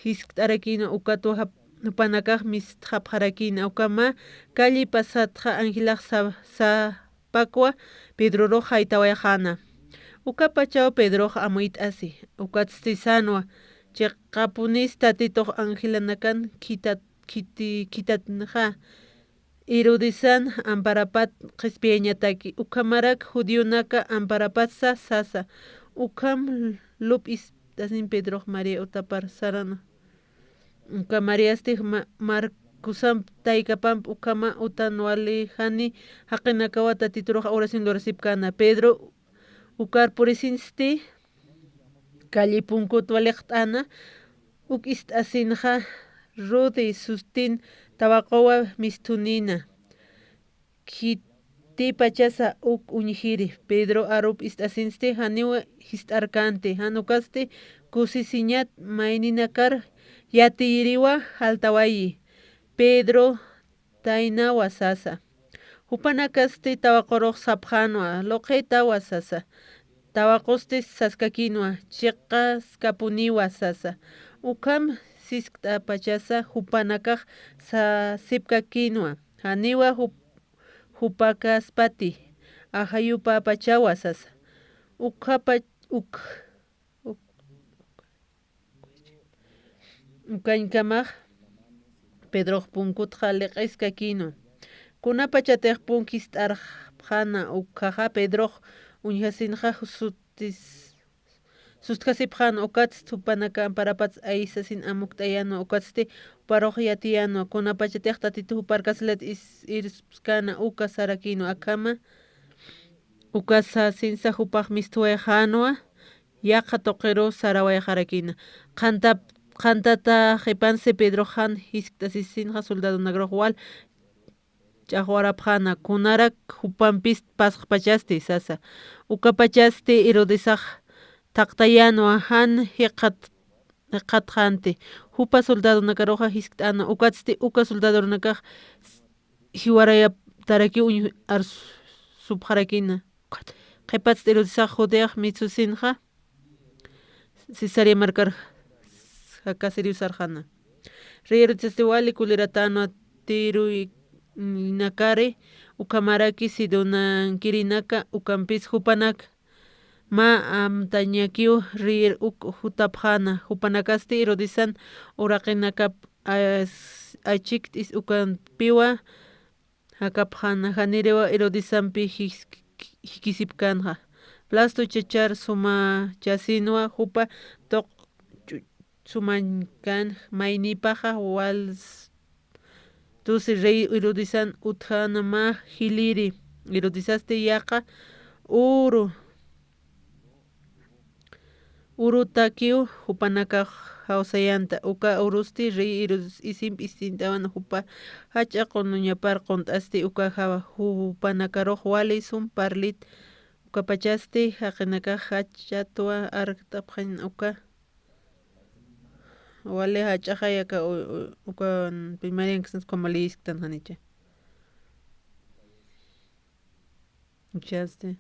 jiskt'arakina, ukatwa jap-, jupanakax mistxapxarakina, ukama calle pasatxa angelax sa-, sapakwa Pedrorux jaytawayxäna. Ukapachaw Pedrox amuyt'asi, ukatsti sänwa, chiqapunis Tatitux angelanakan khitat-, khiti-, khitatnxa. Herodesan amparapat qhispiyañataki, ukhamarak judionaka amparapatsa sasa. Ukham lup'ist'asin Pedrox María utapar sarana. Uka Mariasti ma-, Marcosamp taykapamp ukhama utan wali jani jaqinakawa Tatiturux oración lurasipkäna. Pedro ukar purisinsti, calle punkut waliqt'ana, uk ist'asinxa Rode sustin tawaquwa misthunina. Khitipachasa uk uñjiri, Pedro arup ist'asinsti janiw jist'arkänti, jan ukasti kusisiñat mayninakar yatiyiriwa jaltawayi, Pedro taynawa sasa. Jupanakasti tawaqurux sapxänwa, luqhitawa sasa. Tawaqustis saskakinwa, chiqaskapuniwa sasa. Ukham siskt'apachasa jupanakax sasipkakinwa, janiwa jup-, jupakaspati, ajayupapachawa sasa. Ukhapa-, uk-, uk-, Ukañkamax Pedrox punkutxa liq'iskakïnwa. Kunapachatix punk jist'arxapxäna ukkhaxa, Pedrox uñjasinxa sutis-, sustjasipxäna, ukatsti jupanaka amparapats aysasin amukt'ayänwa, ukatsti juparux yatiyänwa, kunapachatix Tatitu juparkasilat is-, irpskäna, uka sarakïnwa, akhama uka sasinsa jupax mistwayxänwa, yaqha tuqiru sarawayxarakïna. Qhantap-, qhantata qhipansi Pedrox jan jiskt'asisinxa, soldadonakarux wal ch'axwarapxäna, kunarak jupampis pasxpachasti sasa. Ukapachasti Herodesax thaqtayänwa, jan jikxat-, jikxatxänti. Jupa soldadonakaruxa jiskt'änwa, ukatsti uka soldadonakax jiwarayaptarakiw uñ-, arsupxarakïna. Qhipatsti Herodesax Judeax mitsusinxa, Cesarea markar jakasiriw sarxäna. Rey Herodesasti wali kuliratänwa Tironakari, ukhamaraki Sidonankirinaka, ukampis jupanak mä amtañakiw rey uk jutapxäna. Jupanakasti Herodesan uraqinakap as-, achikt'is ukampiwa jakapxäna, janiriwa Herodesampi jis-, jikisipkänxa. Blasto chachar sumachasinwa, jupa tuq chu-, sumañkan maynipaxa wals-, tusi rey Herodesan utjäna mä jiliri. Herodesasti yaqha uru urutakiw jupanakax jawsayänta. Uka urusti rey Herodes isimp istint'awan, jupa jach'a qunuñapar qunt'asti, uka ja-, jupanakarux wali sum parlit. Ukapachasti jaqinakax jach'atwa arkt'apxañ uka. Wali jach'axay aka u-, u-, uka primarian ksans ukhama lïsktan janicha. Uchasti.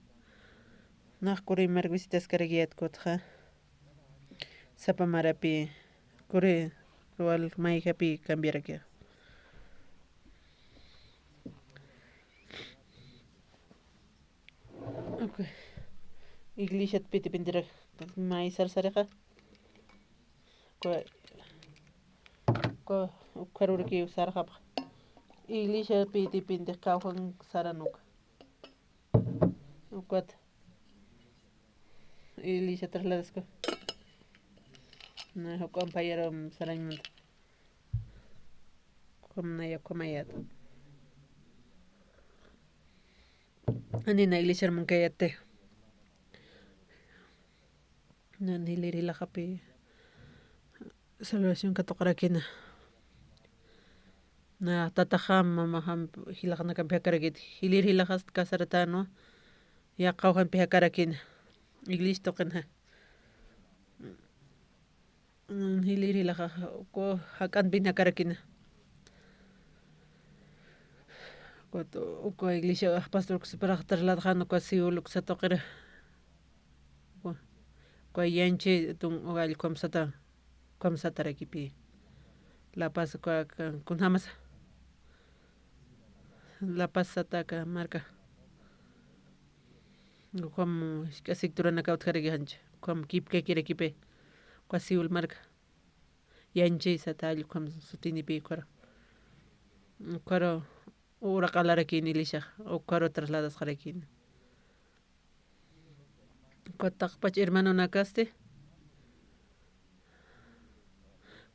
Nax kuri mark visitaskarakiyät kutxa. Sapa marapi kuri wal mayjapi cambiarakixa. Ok. Iglesiat pitipintirak may sarsarixa. Uka, uka, ukharuraki sarxapxa. Iglesia pitipintix kawjan saran uka. Ukat. Iglesia trasladaskwa. Na, uka ampayaram sarañmanta. Ukham naya, ukhamayat. Anina iglesiar munkayati. Nan jilïr jilaxapi salvación katuqarakina. Na tataxam, mamaxam jilaxanakampi jakarakiti. Jilïr jilaxast casaratänwa. Yaqha qawjanpi jakarakina. Iglesia tuqinxa. Mm, jilïr jilaxax, uka jak'anpin jakarakina. Ukat, uka iglesia pastor uksiparax trasladxän uka Seúl uksa tuqir. Uka, uka yanchi tun, uka allkham sata, allkham satarakipi. La Paz uka, uka, kunjamasa. La Paz sata aka marka. Ukham, jisk'a sectoranakaw utjaraki jancha. Ukham kipkakirakipi. Uka Seúl marka. Yanchi sata allkham sutinipi ukharu. Ukharu uraqalarakini iglesiax. Ukharu trasladasqarakini. Uka taqpach hermanonakasti.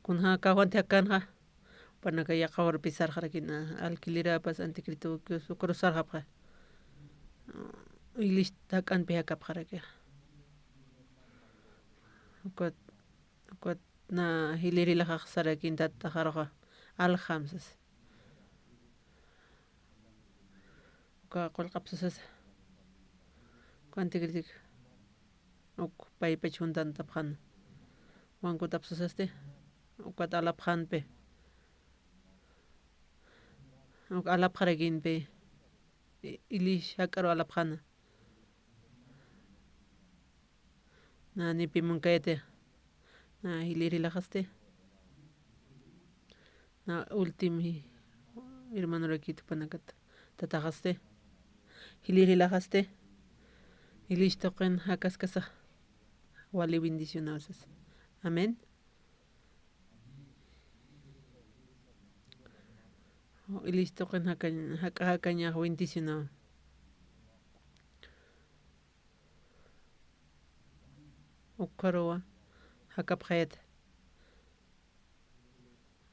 Kunja kawjanti jakänxa. Jupanaka yaqha urpi sarxarakina, alquilerapas, anticristo, ukharu sarxapxa. Iglesia jak'anpi jakapxaraki. Ukat, ukat na jilïr jilaxax sarakin tataxaruxa. Aljam sas. Uka qullqap sasasa. Uka anticristo. Uk paypach juntantapxän. Wankutap sasasti. Ukat alapxänpi. Uk alapxarakinpi. I-, ilis jak'aru alapxäna. Na nipi munkayati. Na jilïr jilaxasti. Na último ji-, hermanorakit jupanakat tataxasti. Jilïr jilaxasti. Ilïr tuqin jakaskasa. Wali bendicionaw sasa. Amén. Ilïr tuqin jakañ, jaka, jakañax bendicionaw. Ukxaruwa jakapxayat.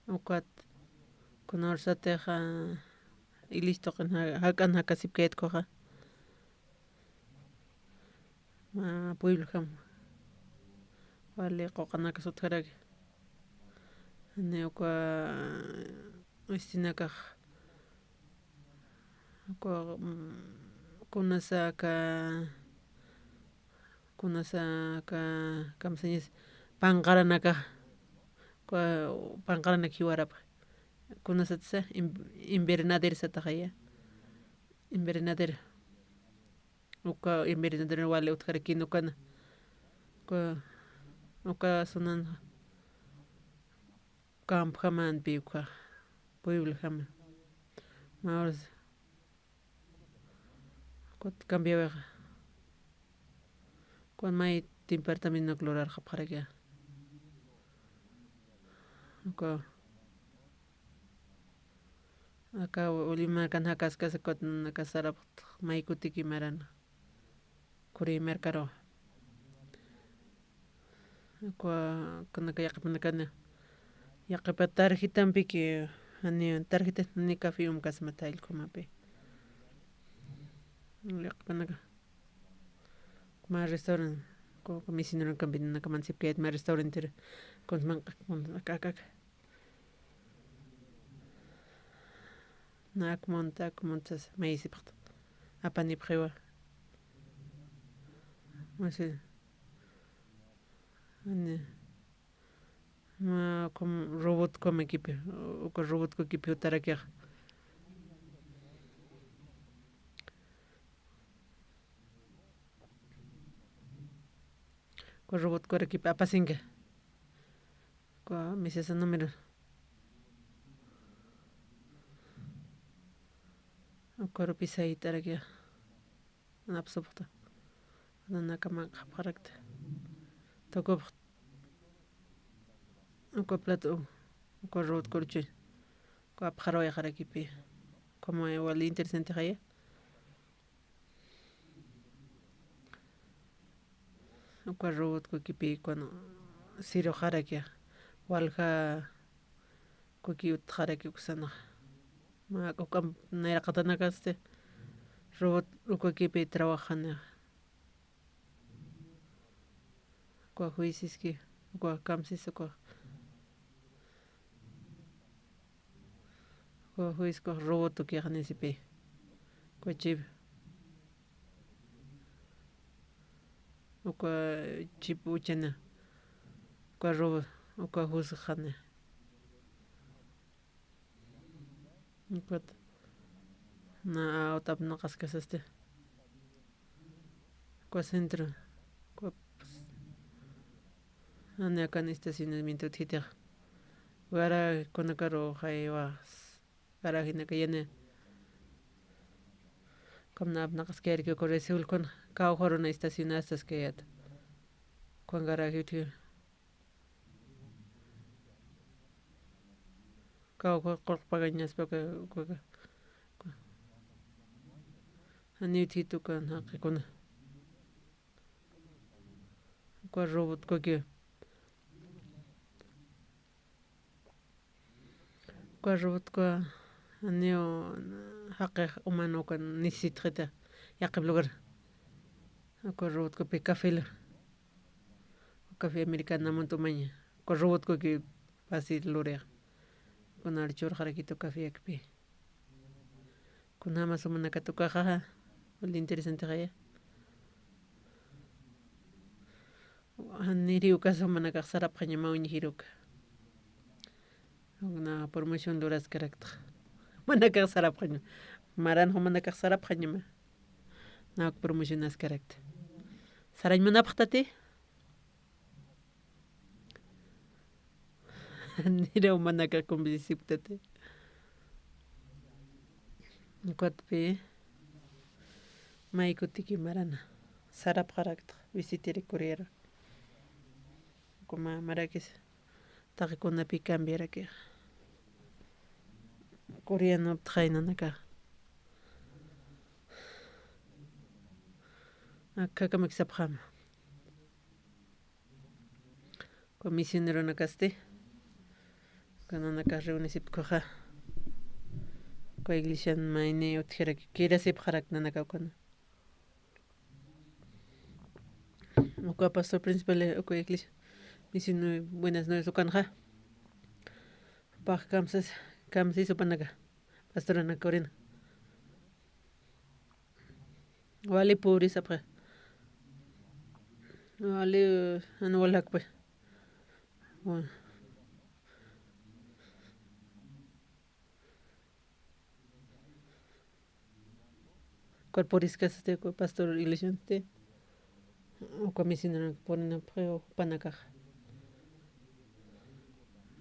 Ukat kunawsatixa ilïr tuqin ja-, jak'an jakasipkayat ukhaxa. Ma pueblo jam. Wali quqanakas utjaraki. Ni uka istinakax. Uka, mm, kunasa aka, kunasa aka, kamsañas, panqaranaka, uka panqaranak jiwarapxi. Kunasatsa, in-, invernadero sataxaya. Invernadero. Uka invernadero wali utjarakin ukana. Uka, uka sunan campo jamanpi uka pueblo jama. Mawras. Ukat cambiawixa. Ukat may departamentonak lurarxapxarakixa. Uka. Aka Ulimar kan jakaskasa ukat nanaka sarapxta may kutiki maran. Kuri markaru. Uka, kunaka yaqipanakana. Yaqipa tarjetampiki, ani tarjeta ni café umkasma tayllkumapi. Yaqipanaka. Kuma restaurant, ku, ku misinurun campinanaka mansipkayat ma restaurantera. Kuns manq'ak, kuns aka, aka, aka. Na akmunta, akmunta, mayisipxta. Apanipxiwa. Masi. Ani. Ma, kum, robot kumakipi, uka robot kukipi utarakixa. Uka robot kurakipi apasinka. Uka misasa número. Uka rupisaytarakixa. Napsupxta. Nanaka manq'apxarakta. Tukupxt. Uka plato, uka robot kuruchuñ. Uka apxarawayxarakipi. Como igual interesante jaya. Uka robot kukipi, cuando siruxarakixa. Walja kuki utjaraki uksanaxa. Ma, uka nayraqatanakasti. Robot ukakipi trabajanixa. Uka juiciski, uka kamsis, uka, uka juiz, uka robot ukixa nisipi. Uka chip, uka chip uchana, uka robot, uka juzgxani. Ukat. Na, ut'apnaqaskasasti. Uka centro. Uka, pues, ani akan estacionamiento utjitixa. Garaje kunakaru jaywa. Garajenaka yani. Ukham apnaqaskayarki uka recibo kun kawkharuna estacionastaskayat. Ukan garaje utji. Kawkha qullq pagañaspa uka, uka, uka. Janiw utjit uka jaqikuna. Uka robot kuki. Uka robot uka janiw jaqix humano uka necesitxita yaqhip lugar. Uka robot kupi café lur. Café americano amuyta umaña. Uka robot kuki fácil lurix. Kunar churxarakitu café yakpi. Kunjama sumanakat ukaxa, wali interesante jaya. Niri uka sumanakax sarapxañama uñjir uka. Na promoción luraskarakta. Manakax sarapxañama. Maran jumanakax sarapxañama. Na promocionaskarakta. Sarañ munapxtati. Niraw manaka convencisipktati. Ukatpi, maykutiki marana. Sarapxarakta, visitiri Corearu. Kuma marakis, taqi kunapi cambiaraki. Coreanoptxay nanaka. Akhakamaki sapxama. Uka misioneronakasti, uka nanaka reunisipi ukhaxa, uka iglesian mayni utjaraki, kirasipxarak nanaka ukana. Uka pastor principal, uka iglesia, misionero Buenas Nuevas ukanxa. Pax kamsas, kamsis jupanaka, pastoranaka Corena. Wali purisapxi. Wali, eh, jan waljakpi. Wa-, ukat puriskasti, uka pastor iglesiansti. Uka misioneronaka purinapxi, jupanakax.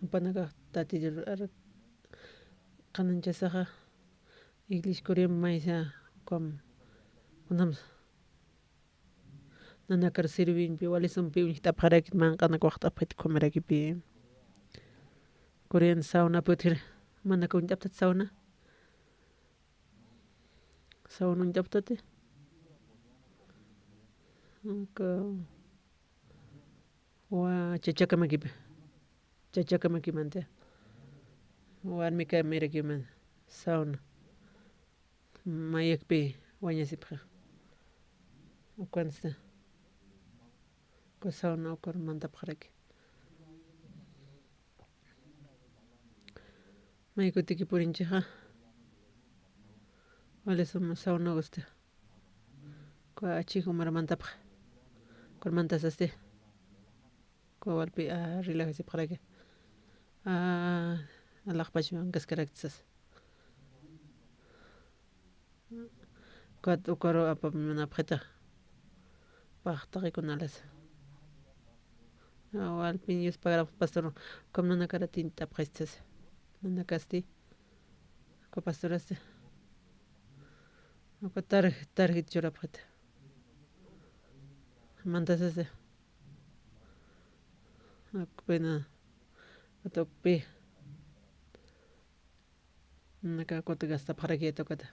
Jupanakax tatiyur ar-, qananchasaxa. Iglesia Coreampi maysa, ukham, kunjams nanakar sirvimpi, wali sumpi uñjt'apxarakit, manq'anak waxt'apxit ukhamarakipi. Corean saunapi utjir, manaka uñt'apxtat sauna. Sauna uñt'apxtati. Uka, wa chachakamakipi. Chachakamakimanta. Warmika mirakiman. Sauna. Mayakpi wañasipxa. Ukansti. Uka sauna ukar mantapxaraki. Maykutiki purinchixa. Wali suma saunagusti. Uka achhijumar mantapxa. Ukar mantasasti. Uka walpi, ah, relajasipxaraki. Ah, alaxpach mankaskarakti sas. Ukat ukaru apap munapxita. Pax taqikuna alas. Ah, walpi Dios pagarapx pastor. Ukham nanakar atint'apxista sas. Nanakasti. Uka pastorasti. Uka tarj-, tarjit churapxita. Mantasasti. Ukpina, ukat ukpi. Nanaka ukat gastapxarakit ukata.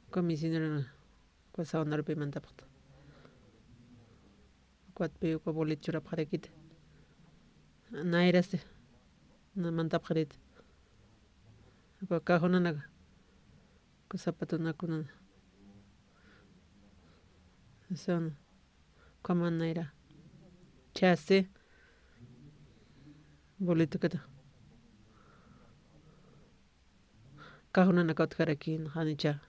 Uka misionerona, uka saunarupi mantapxta. Ukatpi uka bolet churapxarakit. Nayrasti, na mantapxarit. Uka cajonanaka. Uka zapatonaka kunana. Sauna. Ukhaman nayra. Chhasti. Boletukata. Cajonanaka utjaraki, janicha.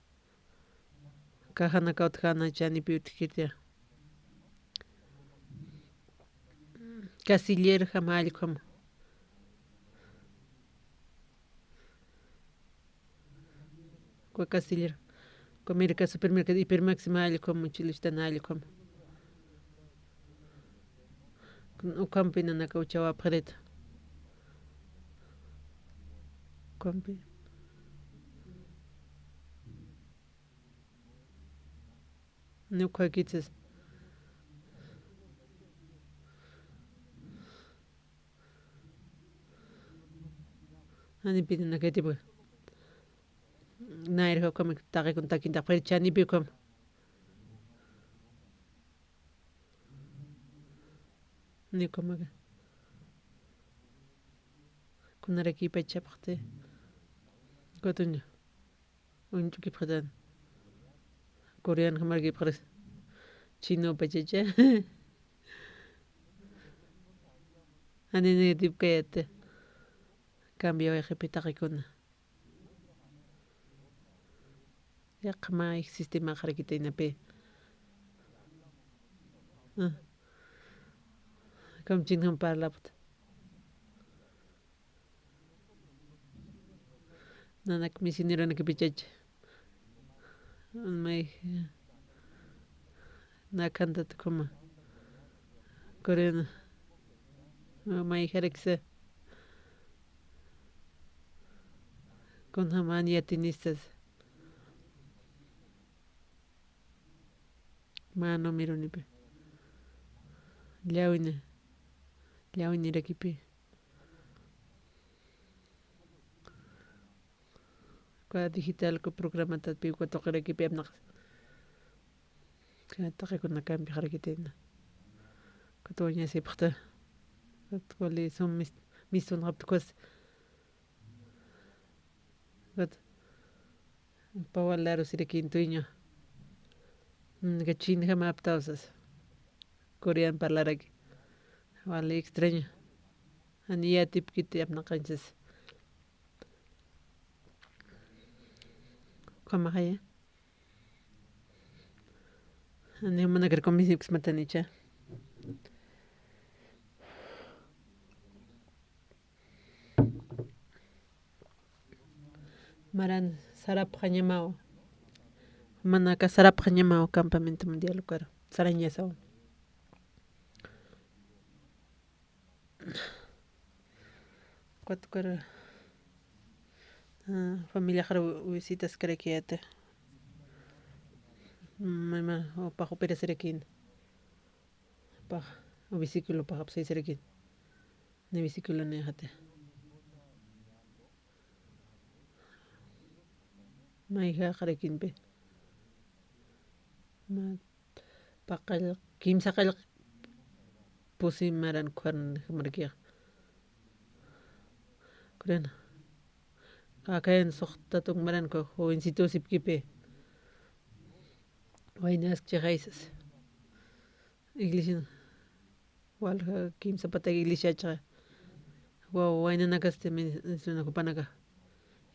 Cajanaka utjana, chanipi utjkiti. Casillero jama allkhama. Uka casillero. Uka mercado, supermercado, hipermaxima allkhama, mochilista na allkhama. Ukhampi nanaka uchawapxarita. Ukhampi. Ni ukhakichis. Janipi nanakatipa. Nayra ukhama taqikun takinta, pero chanipi ukhama. Ni ukhamaka. Kunaraki pachapxti. Katuña. Uñch'ukipxtan. Corean jamarkipxaris. Chino pachacha. Jani nidipkayati. Cambio wayqipi taqikuna. Yaqha mä sistema axarakita inapi. Ah. Kamchinjam parlapxta. Nanak misioneronaka pichacha. May, nakhantata ukhama. Corena. May jarakisa. Kunjaman yatinistas. Mä numeronipi. Llawina. Llawinirakipi. Uka digital ku programatapi uka tuqirakipi apnaqas. Ka taqikuna kambiqarakitina. Ukat wañasipxta. Ukat wali sum mis-, misunxapta ukas. Ukat. Pawal larusirakïn tuña. Mm, ka chinjamaptawsas. Corean parlaraki. Wali extraño. Ani yatipkiti apnaqañchas. Ukhamaxaya. Ani jumanakar convencipksmatanicha. Maran sarapxañamaw. Jumanaka sarapxañamaw campamento mundial ukaru. Sarañasaw. Ukat ukaru, ah, familiaxar visitas karakiyäta. Mama, upax operasirakïn. Upax, o vehículo upax apsaysirakïn. Ni vehículo ni jate. Mayjaqarakïnpi. Ma, paqallq, kimsaqallq pusi maran ukhan jamarakixa. Creo. Akayan suxta tung maran uka jovencito sipkipi. Waynaskchixaysas. Iglesia. Walja kimsa patak iglesiacha. Wa-, waynanakasti men-, mencionax jupanaka.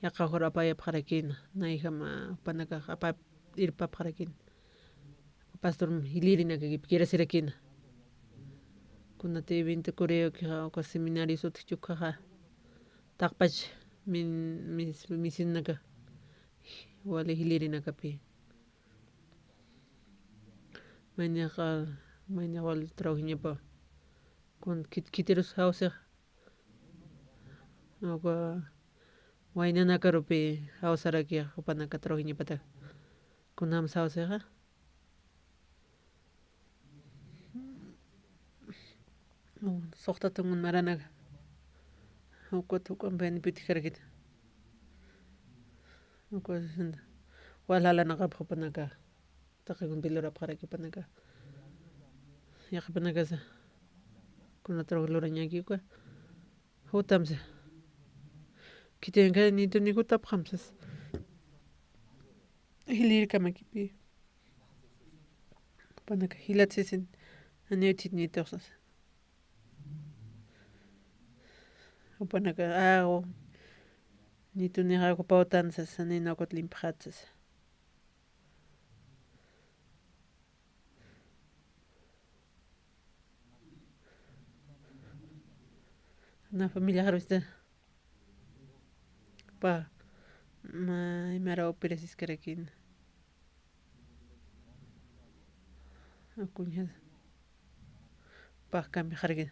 Yaqha jur apayapxarakïna. Nayjama jupanakax apa-, irpapxarakïna. Pastor jilïrinakakip kirasirakïna. Kunati evento Corea ukixa, uka seminario sutji ukhaxa. Taqpach min-, mis-, misionaka. Wali jilïrinakapi. Maynixa, maynixa wal trabajiñapa. Kun khit-, khitirus jawsixa. Uka waynanakarupi jawsarakixa, jupanaka trabajiñapata. Kunjams jawsixa. Suxta tungun maranaka. Ukat, ukat juk'ampi janipï utjarakiti. Ukat, wal jalanakap jupanaka. Taqikun pilurapxaraki jupanaka. Yaqhipanakasa. Kuna trabajo lurañaki uka. Jutamsa. Khitinaka ni tu ni jutapxamsas. Jilïrkamakipi. Jupanaka jilat sisin, janiw thitnituxsas. Jupanaka, aw, nitunixa ocupawtansas, janina ukat limpxatsas. Na familia jarwista. Pa, ma, imara operaciskarakïn. Akuña. Pax kambiqarakïn.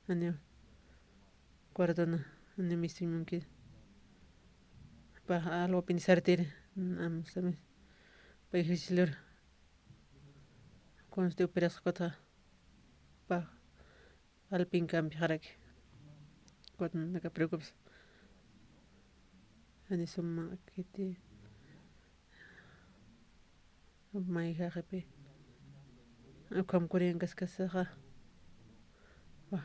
Ani cuartona, ani mistuñ munki. Pax alwapin sartiri. Am, sami. Pa ejercilor. Kunsti operasqata. Pax. Alpin kambiqaraki. Ukat naka preocupas. Ani suma kiti. Mayjaqipi. Ukham Corean kaskasaxa. Wa.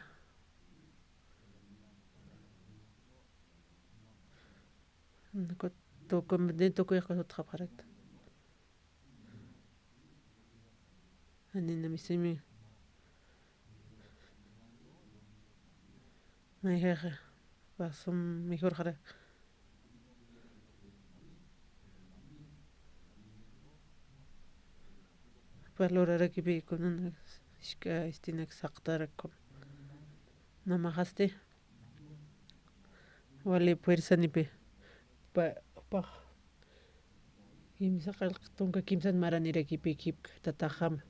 Ukat tukum, de tukuyaqas utjapxarakta. Janina mistuñmi. Mayjaqa, pax sum mejorxarak. Valorarakipi kunan, isk'a istinak saqtarak. Namaxasti. Wali fuerzanipi. Pa, pax. Kimsa qallq tunka kimsan maranirakipi kipk tataxam.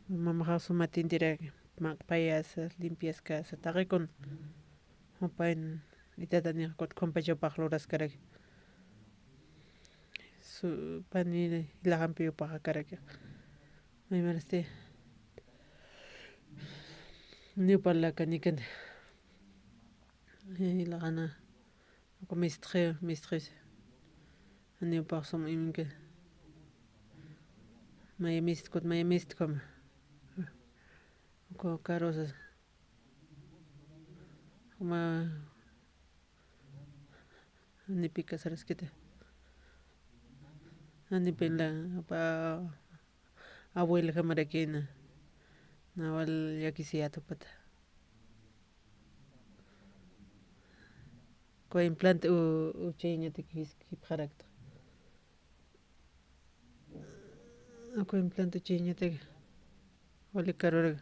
Mamaxa sumatintirak maqpayasa, limpiaskasa, taqikun. Jupayn itatanixa ukat khumpachapax luraskaraki. Su, pani jilaqampi upaxakaraki. Maymarasti, niw parlakanikan. Jilaqana, uka mistxi, mistxis. Janiw upax sum iminka. Maya mistkut, maya mistkuma. Uka karusa. Uma, janipi kasaraskiti. Janipin la, pa, abuelajamarakina. Nawa llakisiyät jupata. Uka implante u, uchayañatak jiskipxarakta. Uka implante uchayañatak wali karurak.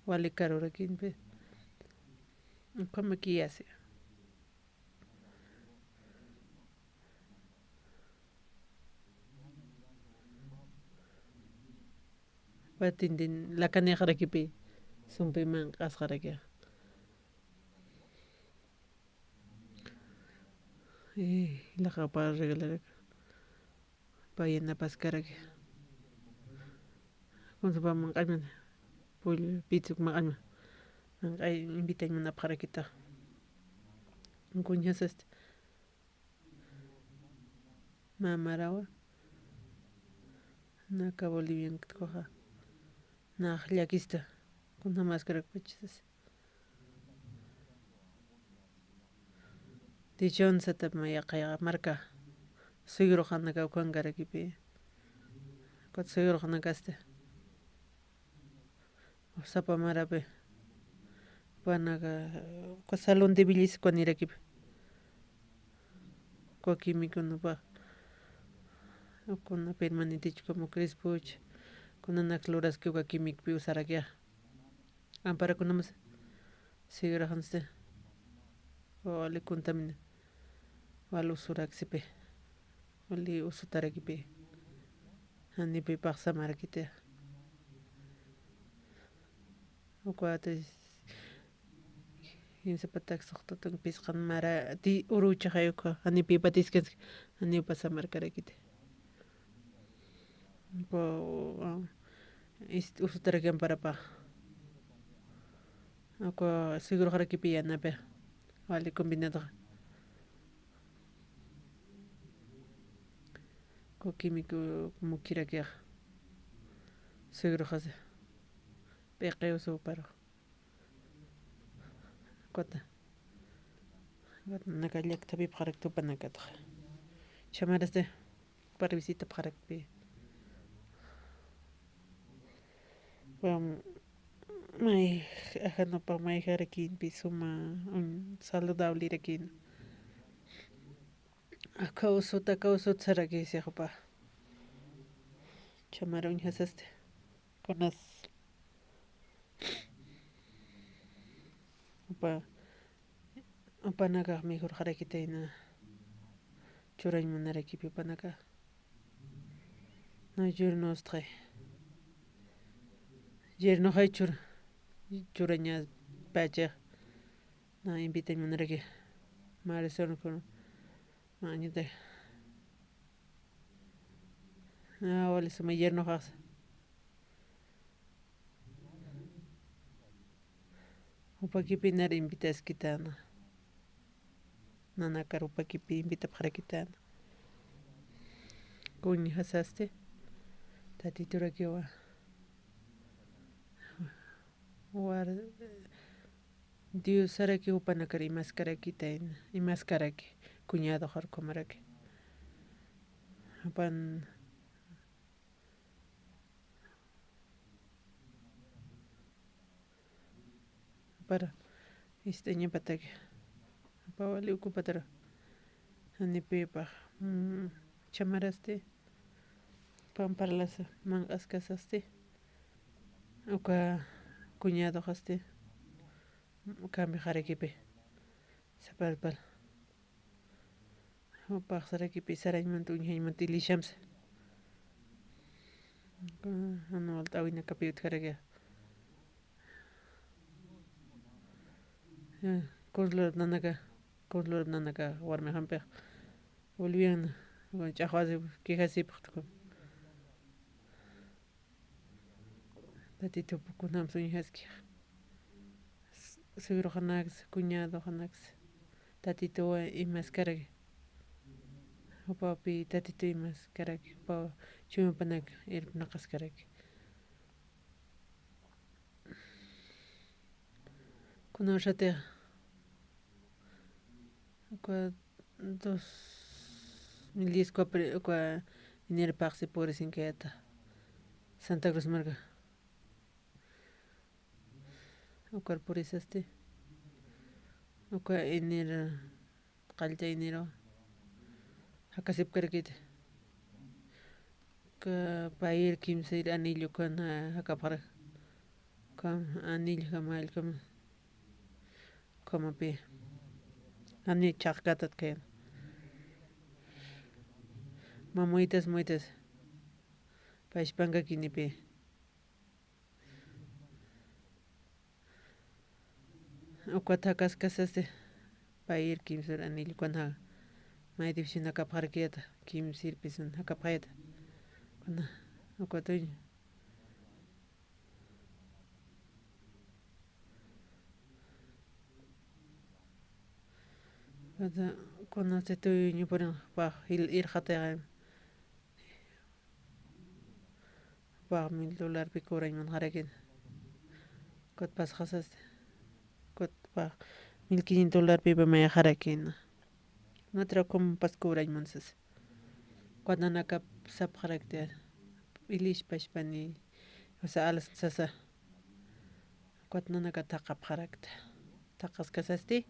Wali karurakinpi. Ukhama kiyasi. Patindin lakanixarakipi, sumpi manq'asxarakixa. Eh, jilaqapa regalaraki. Payinapaskaraki. Kunsa pa manq'añman. Pollo, pizza manq'añman. Manq'ay invitañman apxarakita. Kuñjasasti. Mamarawa. Naka Bolivian kuxa. Nax llakista. Kunsa maskarakpachasas. Tichun satap mayaqayqa marka. Suyruxanaka ukankarakipi. Ukat suyruxanakasti. Sapa marapi. Upanaka, uka salón de belleza ukanirakipi. Uka químico nupa. Ukuna permanente como crespoch. Kunanak luraski uka químicpi usarakixa. Amparakunamas siguiraxansti. Wali contamina. Wali usuraksipi. Wali usutarakipi. Janipi paxsamarakiti. Ukwati jinsapatak suxtatun pisqan mara ti uruchaxay ukha. Janipi patiskanski. Janipi pasamarkarakiti. Uka, ah, ist-, usutarakiña amparapax. Uka seguroxarakipi yanapi. Wali combinado. Uka químico mukhirakixa. Seguroxasi. P'iqi usuparu. Ukat. Ukat naka llaktapi pxarakta upanakatxa. Chamarasti, para visita pxarakpi. Pam, may, ajanupa mayjarakinpi suma, un, saludable irakina. Aka usuta, aka usut saraki siqpa. Chamara uñjasasti. Kunas. Upa, upanakax mejorxarakitayna. Churañ munarakipi upanakax. Na yernostxay. Yernoxay chur-, churañapachax. Na invitañ munaraki. Marisol kun. Mañita. Ah, wali suma yernoxaxsa. Jupakipi nar invitaskitana. Nanakar jupakipi invitapxarakitana. Kuñjasasti. Tatiturakiwa. War-, Diosaraki jupanakar imaskarakitayna, imaskaraki, cuñadoxar ukhamaraki. Jupan, para, ist'añapataki, jupa wali ukupatara, janipipax, mm, chamarasti, pamparlasa, manq'askasasti, uka cuñadoxasti, cambiaxarakipi, saparpar. Jupax sarakipi sarañmanta uñjañmanta ilishamsa. Jan walt'äwinakapi utjaraki. Eh, consular nanaka, consular nanaka warmixampix Bolivian ch'axwasi quejasipxta. Tatitup kunjams uñjaskix. Suegroxanaksa, cuñadoxanaksa, tatituwa imaskaraki. Jupapi tatitu imaskaraki, jupaw chuymapanak irpnaqaskaraki. Kunawsatix, uka dos mil diez, uka pri-, uka enero paqsi purisinkayäta Santa Cruz marka. Ukar purisasti, uka enero, qallta enero jakasipkarakiti. Uka payir kimsir anillo ukan jakapxarak. Uka anillo jama allkama. Ukhamapi. Ani chhaqkatat kayan. Mä muytas, muytas. Pachpankakinipi. Ukat jakaskasasti, payir kimsir anillo ukan ja-, mä edificio jakapxarakiyäta, kimsirpisun jakapxayäta. Kuna, ukat uña. Kuna, kunasti tuyuñupurin pä, il-, irxatayxay. Pä mil dólarpi cobrañ munxarakïn. Ukat pasxasasti. Ukat pä mil quinientos dólarpipa mayxarakïn. Natra ukham pas cobrañ munsas. Ukat nanakap sapxarakti. Ilish pachpani. O sea, alas sasa. Ukat nanaka thaqapxarakta. Thaqaskasasti.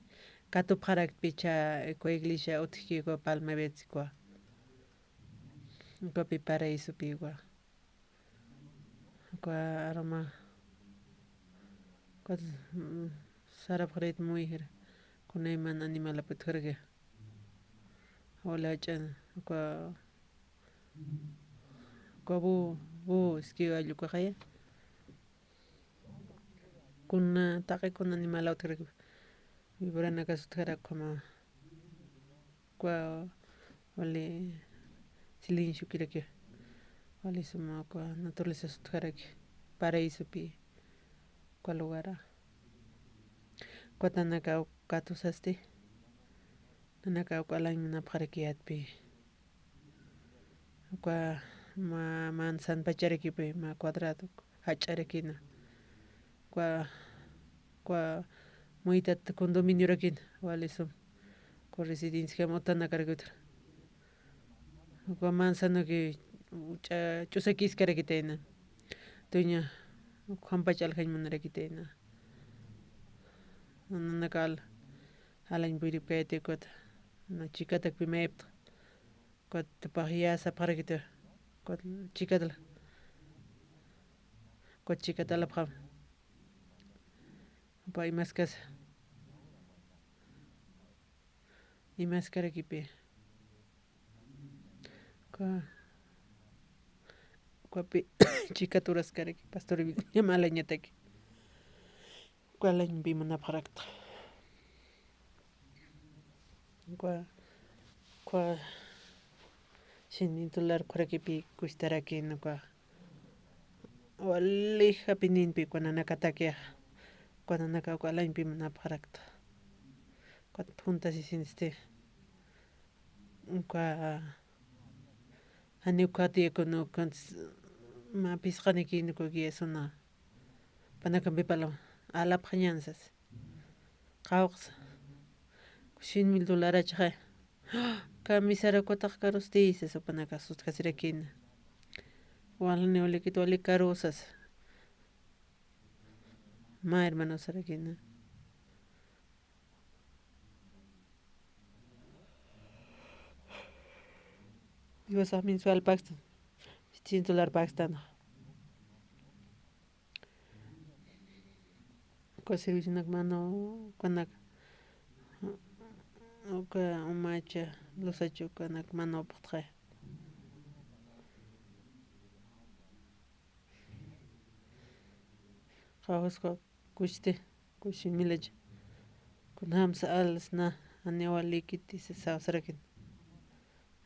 Katupxaraktpi cha, uka iglesia utjki uka Palma Verde uka. Ukapi paraísopi uka. Uka arma. Uka, mm, sarapxarayt muyjir. Kunayman animalap utjaraki. Wali jach'an. Uka, uka bu, bu, iski allukaxaya. Kuna, taqi kuna animala utjaraki. Viboranakas utjarak ukhama. Uka wali silencio kiraki. Wali suma uka naturaleza sutjaraki. Paraísopi. Uka lugara. Uka nanaka uka katusasti. Nanaka uka alañ munapxarakiyätpi. Uka mä, manzan pacharakipi, mä cuadrado, jach'arakina. Uka, uka muytat condominiorakina, wali sum. Uka residenciakam utanakarakituxa. Uka manzanoki ch'a-, ch'usakiskarakitayna. Dueña, uka jampach aljañ munarakitayna. Nanaka al-, alañ puripkayati ukat. Na chikatakpi mayipta. Ukat tupax ya sapxarakita. Ukat chikatla. Ukat chikat alapxam. Jupa imaskasa. Imaskarakipi. Uka, ukapi chikat uraskaraki, pastor William alañataki. Uka alañpi munapxarakta. Uka, uka cien mil dólar ukharakipi kustarakïn uka. Wali japininpi uka nanakatakixa. Uka nanaka uka alañpi munapxarakta. Uka juntasisinisti. Uka, jani uka tiyakunaw uka s-, mä phisqanikïn uka guiasuna. Panakampipala alapxañän sas. Qawqsa. Cien mil dólar achxay. Kamisara ukatax karusti sas, jupanakax sutjasirakïna. Walni walikit wali karu sas. Mä hermanosarakïna. Diosax mensual pagstan. Setecientos dólar pagstan. Uka servicionak mano, ukanak, uka umacha, losacha ukanak mano pxtxay. Qawqasqa kuchti, kuchi milacha. Kunjamsa alsna, janiw walikiti sasawsarakïn.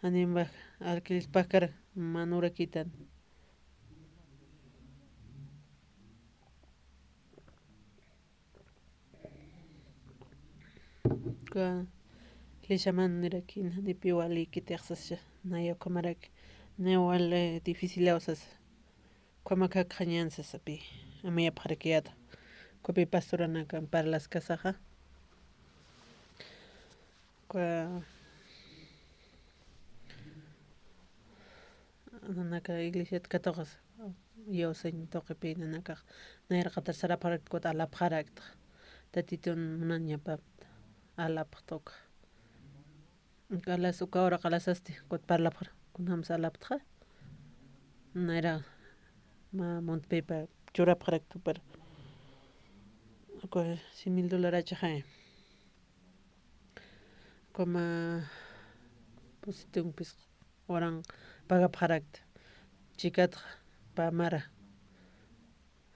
Janimbax alkillispakar manurakitan. Ka, lishaman nirakïn, janipi walikitix sasa, naya ukhamaraki, naya wal, eh, dificilaw sasa. Ukhamakak jañan sasapi, amayapxarakiyata. Ukhapi pastoranaka parlaskasaxa. Uka, nanaka iglesiat katuqas, yawsañ tuqipi nanakax, nayraqatar sarapxarakta, kut alapxarakta. Tatitun munañapapta, alapxta uka. Qalas uka ura qalasasti, kut parlapxar, kunjamsa alaptxa. Nayra, mä muntpipa churapxarakta jupar. Uka cien mil dolarachaxay. Uka mä pusitumpis uran pagapxarakta. Chikatxa, pä mara.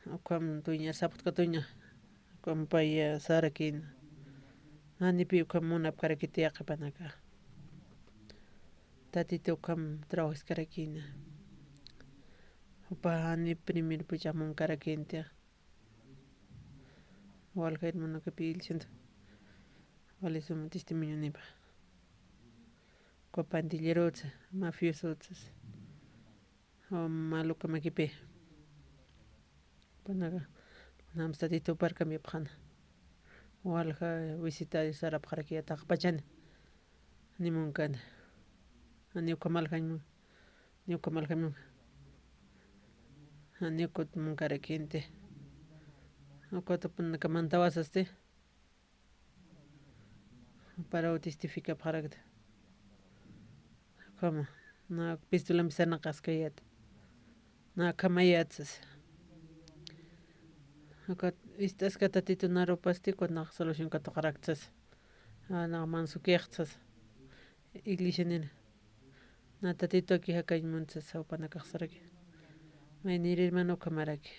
Ukham dueña, sapxta dueña, ukham paya sarakïna. Janipi ukham munapkarakiti yaqhipanaka. Tatita ukham trabajaskarakïna. Jupa jani primer pucha munkarakïnti. Walja hermanokapi ilchhanta. Wali suma testimonio nipa. Uka pandillerotsa, mafiosotsas. Jum, maluka makipi. Panaka, kunjamsa Tatitupar cambiapxäna. Walja visita sarapxarakiyata taqpachani. Ni munkani. Ni ukhamaljañ mun-, ni ukhamaljañ mun-, ni ukut munkarakïnti. Ukut panaka mantawasasti. Paraw testificapxarakta. Ukhama, na pistolampi sarnaqaskayät. Na akhamayät sasa. Ukat ist'aska Tatitu narupasti, ukat nax solución katuqarakta sasa. A, nax mansukïxta sasa. Iglesianina. Na Tatitu aki jakañ munta sasa, jupanakax saraki. Maynir hermano ukhamaraki.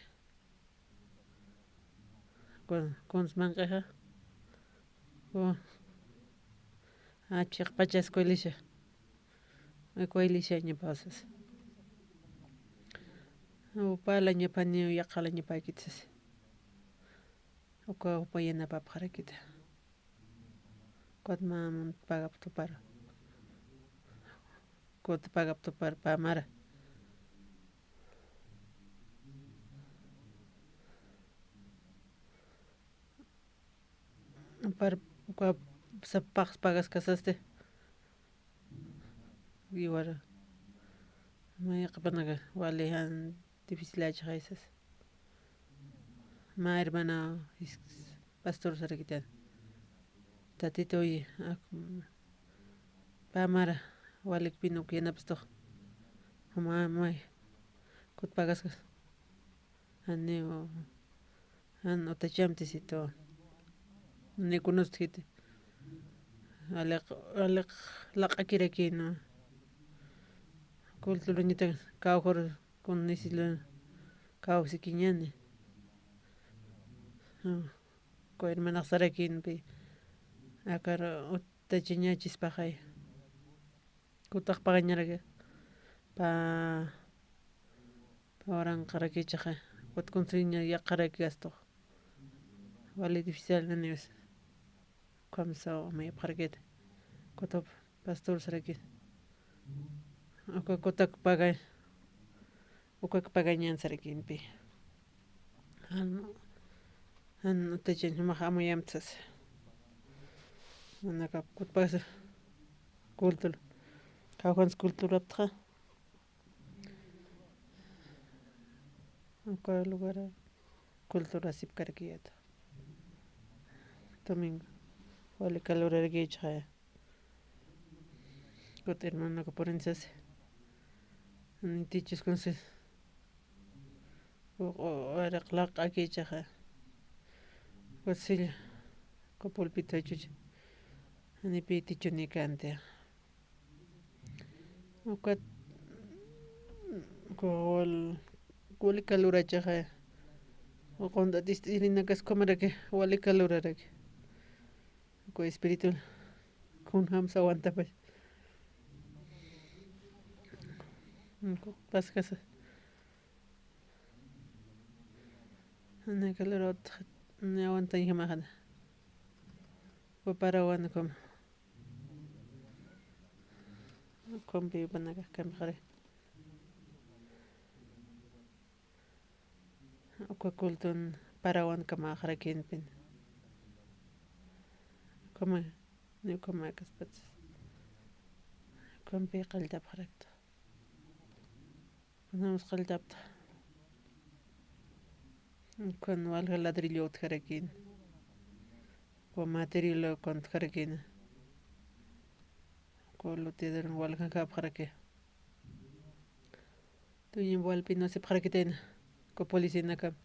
Kun, kuns manq'ixa. Kun. A, chiqpachas kuelisa. Ay, kuelisa ñapasas. Upala ñapani, yaqala ñapakitsas. Uka, upa yanapapxarakita. Kut mä mun pagaptupar. Kut pagaptupar pä mara. Par, uka, sa-, pax-, pagaskasasti. Iwara. Mä yaqhipanaka wali jan difícil achaxaysas. Mä hermana is-, pastor sarakitan. Tatituy, ak-, pä mara, walikpin uk yanapstux. Mä, mä, kut pagaskas. Janiw, jan utachamtisitu. Ni kunustjiti. Aliq, aliq laq'akirakïna. Culturañata kawkhur kunisilu kawksikiñani. Ku hermanax sarakïnpi. Akar utachañachispaxay. Kutax pagañaraki. Pa, pa waranqarakichaxa. Kut kunsiña yaqaraki gasto. Wali difícil naniwis. Kamsa mayapxarakit. Kutup pastor sarakit. Uka kutak pagay. Ukak pagañan sarakïnpi. Jan, jan utachañ jumax amuyamtsas. Manakap kutpasa. Cultura. Kawkhans culturaptxa. Uka lugar cultura sipkarakiyata. Domingo. Wali calorarakichxaya. Kut hermanoka purinchasi. Ni tichus kunsi. Uq, uq, araq laq'akichaxa. Kut silla. Ku pulpito chucha. Ni pi tichuni kanti. Ukat, ku wal, wali calurachaxa. Uquntat ist'irinakas ukhamaraki, wali caluraraki. Ku espiritual. Kunjams aguantapach. Paskasa. Naka lurot ni aguantañjamaxana. Parawan kum. Kumpi panaka kamxari. Uka kultun parawan kamaxarakinpin. Kuma, ni kuma kaspat. Kumpi qalltapxarakta. Kunjams qalltapta. Kun walja ladrillo utjarakin. Kun material kun utjarakin. Kun luthier walja japxaraki. Tuñim walpi no sipxarakitayna. Kun policía nakam.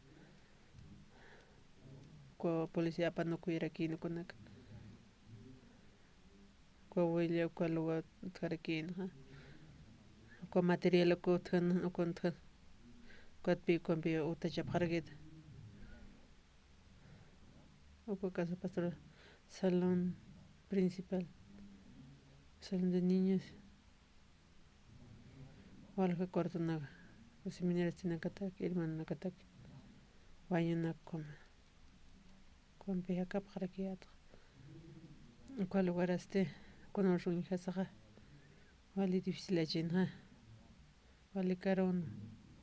Kun policía apanukuyarakina kunaka. Uka willa, uka lugar utjarakïna, uka material uka utjan, uka utjan. Ukatpï, ukampi utjachapxarakïta. Uka casa pastoral, salón principal, salón de niños, walja cuartonaka, seminaristinakataki, hermanonakataki, bañonaka, ukhampi jakapxarakïta. Uka lugarasti, kunjams uñjasaxa, wali dificilachinxa, wali karun,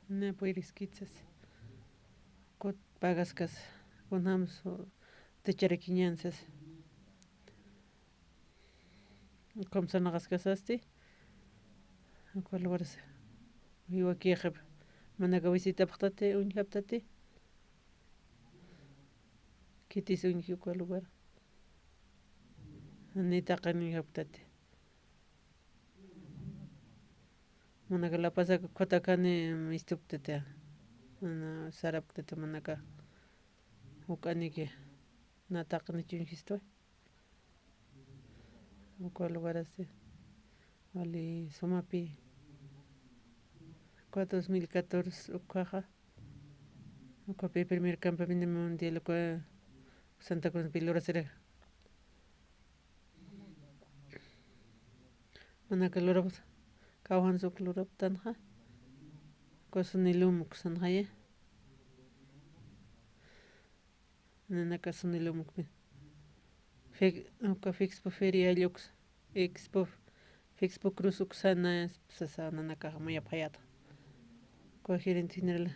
na puyiriskit sas. Kut pagaskas, kunjams techarakiñän sas. Ukham sarnaqaskasasti, uka lugarsa. Jiwakïxap, manaka visitapxtati, uñjaptati. Khitis uñji uka lugar. Ni taqin uñjapktati. Manaka La Paz ukhata kani mistupktati. Mana sarapktati manaka. Juk'aniki. Na taqinich uñjistwa. Uka lugarasti, wali sumapï. Uka dos mil catorce ukaxa, ukapi primer campamento mundial uka Santa Cruzpi lurasira. Manaka lurapxta, kawkhans uk lurapxtanxa. Uka suni lum uksanxaya. Nanaka suni lum ukpi. Fe-, uka Fexpo Feria uks-, Expo, Fexpo Cruz uksana sasa nanakax muyapxayäta. Uka gerente general.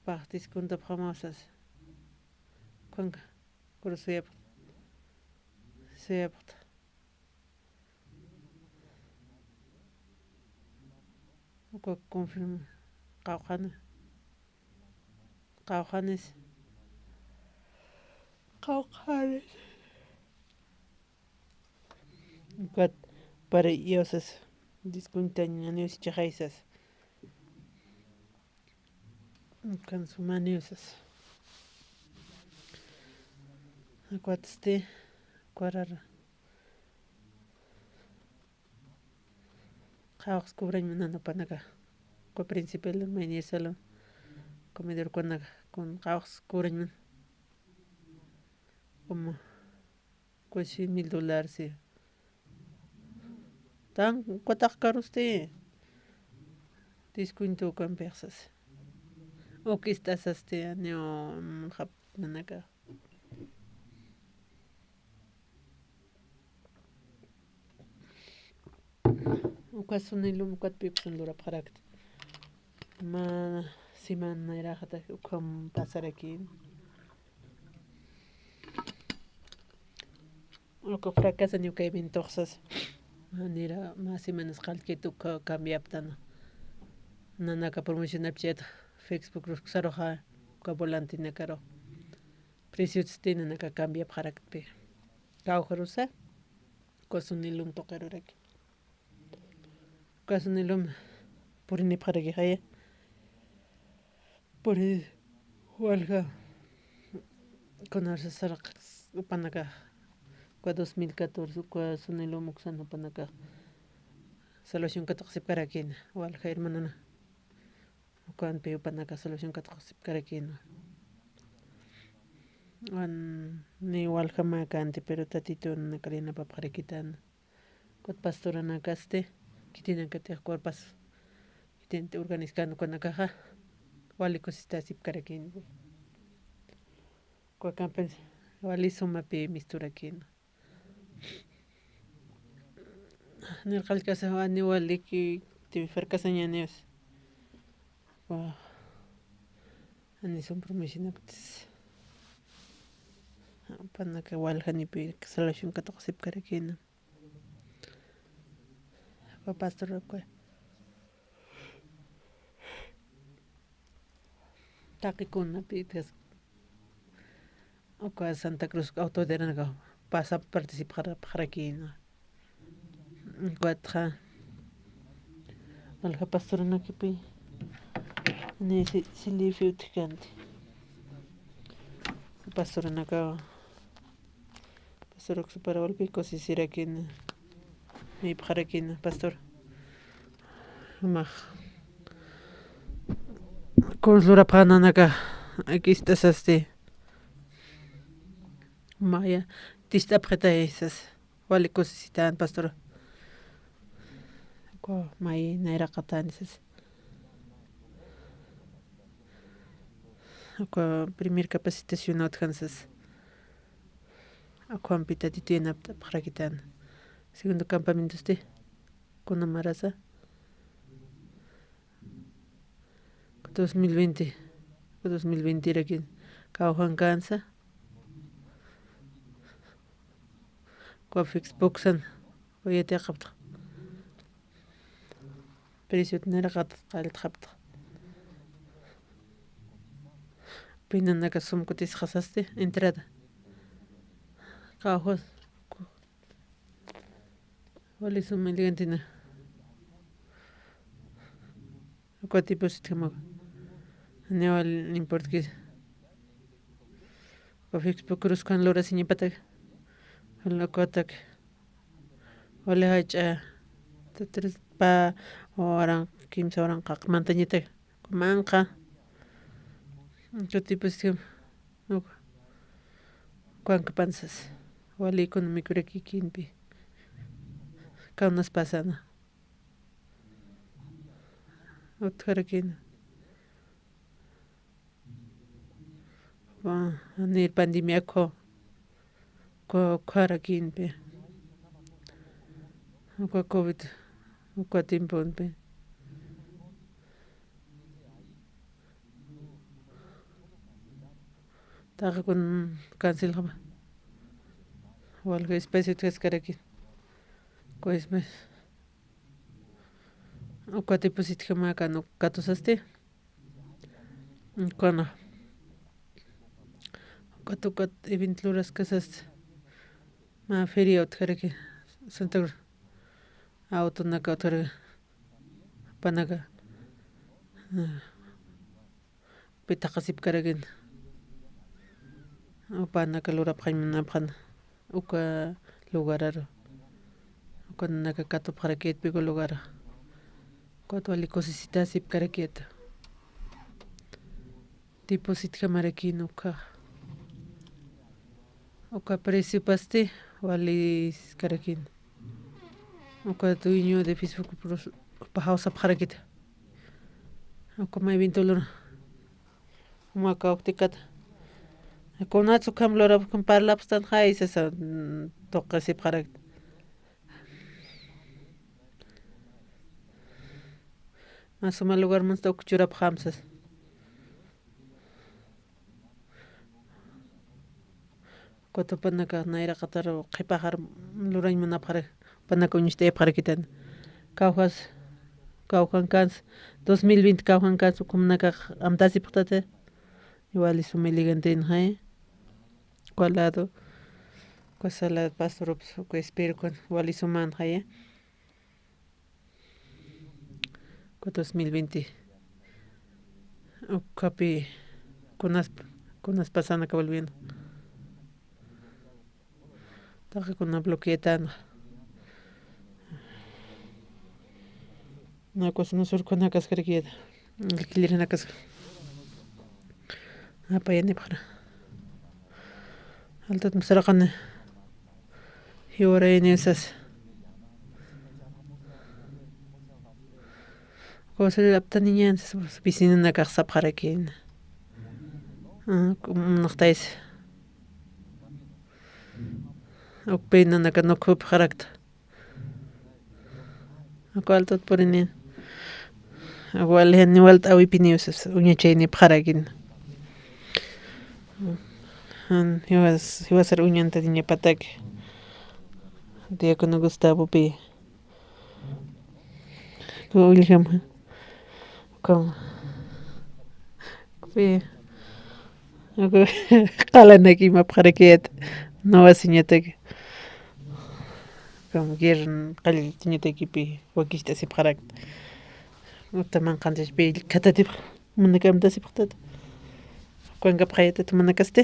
Paxtis kuntapxama sasa. Ukanka, kurusuyapxta. Suyapxta. Uka confirma. Qawqhani. Qawqhanis. Qawqhanis. Ukat para iosas. Diskuntañ anios chaxaysas. Ukan sumaniosas. Ukat este. Ukarara. Qhawqs cobrañ munan jupanaka. Uka principal maynir salón comedor kunaka kun qhawqs cobrañ mun. Como uka cien mil dólares, sí. Tan ukatax karusti. Descuento ukampix sas. Ukist'asasti aniw, mm, jap nanaka. Uka suni lum ukatpï uksan lurapxarakta. Mä semana nayraxataki ukham pasarakin. Uka fracaso niw kay eventox sas. Nira mä semanas qallkit uka cambiaptana. Nanaka promocionapchayäta Facebook uksaruxa, uka volantenakaru. Preciotsti nanaka cambiapxaraktpï. Kawkharusa, uka suni lum tuqiruraki. Uka suni lum purinipxarakixaya. Puri walja. Kunarsa sarqas jupanakax. Uka dos mil catorce, uka suni lum uksan jupanakax. Salvación katuqasipkarakïna, walja hermanona. Ukanpï jupanakax salvación katuqasipkarakïna. Wan ni waljamäkänti, pero Tatitun nakarïnapapxarakitän. Ukat pastoranakasti, khitinakatix cuerpas, khitinti organizkän ukanakaxa, wali kusitasipkarakïnwa. Ukakampi wali sumapï misturakïna. Nirqallkasa, ani waliki, ti ferkasañaniwas. Wa, ani sum promocionaptis. Panaka waljanipi salvación katuqsipkarakïna. Uka pastor uka. Taqikunapi, uka Santa Cruz autoridadnaka pasa participxarakïna. Ukatxa, walja pastoranakipi, ni si, si lifi utjkänti. Pastoranaka, pastor uksupara walpi kusisirakïna, maypxarakïna, pastor. Jumax. Kuns lurapxänanaka, akist'asasti. Maya, tist'apxitay sas. Wali kusisitän, pastor. Uka may nayraqatän sas. Uka primer capacitación utjan sas. Ukampi Tatitu yanapt'apxarakitän. Segundo campamentosti, kuna marasa. Dos mil veinte, dos mil veinterakin kawjankänsa. Uka Facebooksan, uka yatiqapxta. Preciot nayraqat qalltxapxta. Pinanaka sum kutisxasasti entrada. Kawjas. Wali sum elegantena. Uka tipos utjama. Ni wal importkis. Uka Facebookruskän lurasiñapatak. Wala ukatak. Wali jach'a. Tatris pa waran, kimsa waranqa qaqmantañatak. Manqa. Uka tipos utjama. Uka. Ukankapan sas. Wali económico rakikimpi. Kaunas pasana. Utjarakina. Wa, ni pandemia ukhu, ukhu, ukhurakimpi. Uka covid, uka tiemponpi. Taqikun cancelxama. Walja especie utjaskarakina. Uka especie. Uka tipos utjama kan uka katusasti. Ukana. Ukat, ukat evento luraskasasti. Mä feria utjaraki. Santa Cruz. Autonaka utjaraki. Panaka. Ah. Pi thaqasipkarakin. Upanaka lurapxañ munapxan uka lugararu. Ukanaka katupxarakit pi uka lugara. Ukat wali kusisitasipkarakit. Tipos utjamarakina uka. Uka preciopasti waliskarakin. Uka dueño de Facebook pros-, pajaw sapxarakita. Uka may evento lura. Uma kawktikat. Kunats ukham lurapxam parlapxtan jay sasa, mm, tuqisipxarakta. Mä suma lugar munsta uk churapxam sasa. Ukat jupanaka nayraqatar qhipaxar lurañ munapxarak, jupanaka uñst'ayapxarakitan. Kawjas, kawjankans, dos mil veinte kawjankans, ukhumnakax amtasipxtata. Wali suma elegantenxay. Uka lado, uka sala pastorups, uka espirukun, wali sumanxaya. Uka dos mil veinte. Ukapi kunas, kunas pasana cabal bien. Taqikuna bloqueatana. Na cocina surkunakaskarakieta. Alquilernakas. Apayanipxara. Altut musaraqani jiwarayni sas. Kawsari aptaniñan sas, vecina nakax sapxarakïna. Ah, munxtaysa. Ukpï nanaka nukhupxarakta. Uka altut purini. Wali jan niwalt'äwipiniw sas, uñachaynipxarakïna. Jan jiwas, jiwasar uñantaniñapataki. Diácono Gustavopï. Uka ullkam. Ukham. Ukpï. Uka qalanaki imapxarakïta. Nawasiñataki. Ukham guiern qalltiñatakipï wakicht'asipxarakta. Uta manqhantaspï khatatipx, munakam tasipxtata. Ukankapxayatata munakasti.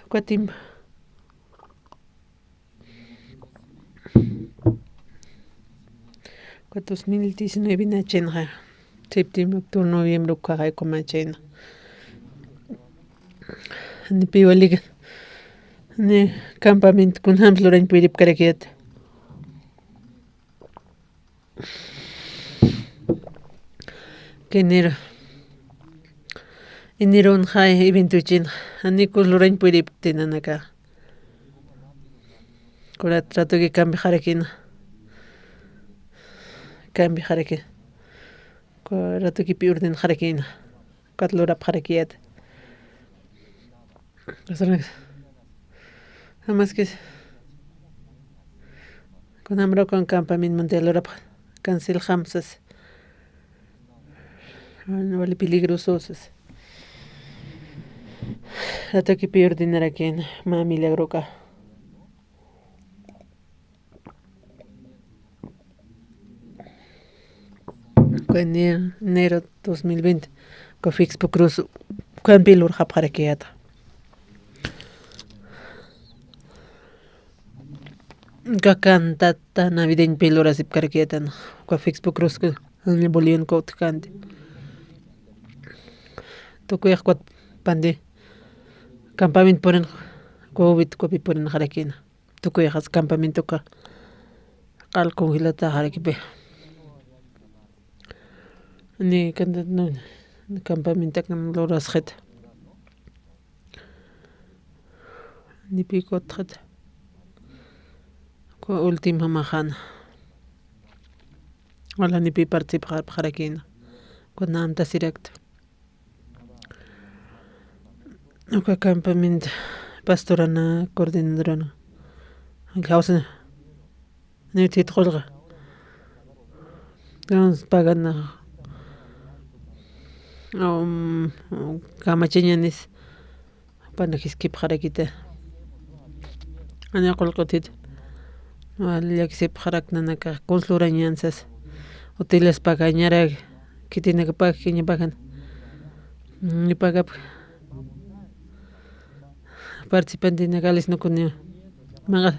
Ukatimpa. Uka dos mil diecinueve nachinxa, septiembre, octubre, noviembre, ukaxa ukhama chayna. Ni pï walikan, ni campamento kunjams lurañ puyripkarakïta. Enero. Eneronxa eventuchin, janiw lurañ puyripkti nanaka. Kurat ratuki cambixarakïna. Cambixarakïna. Kurat ratukipi ordenxarakïna. Ukat lurapxarakïta. Asanak. Jamaskis. Kunjamar ukan campamento mundial lurapxa. Canceljam sas. Wali peligroso sas. Ratukipi ordenarakïna mä milagroka. Uka enero, enero dos mil veinte, uka Fixpo Cruz, ukampi lurxapxarakïta. Uka cantata navideñopi lurasipkarakïta, uka Fixpo Cruz, uka Bolivia utjkänti. Tukuyax ukat pandi campamento purin, covid ukapi purinxarakïna. Tukuyaxas campamentoka q'al congelataxarakipï. Ni cantata, no, campamentokan lurasxita. Ni pï kutxita. Uka última maxana. Wala ni pï participxarapxarakïna. Kunjamtasirakta. Uka campamento pastorana, coordinadorana. Jawsana. Niw thit qullqa. Entonces, pagana. Um, kamachañanis. Pana jiskipxarakïta. Janiw qullqa thit. Wal llakisipxarak nanaka, kuns lurañan sas. Hoteles pagañarak, khitinakapak, khiñapakan. Ni pagap. Participantinakali sino kuni. Manqa.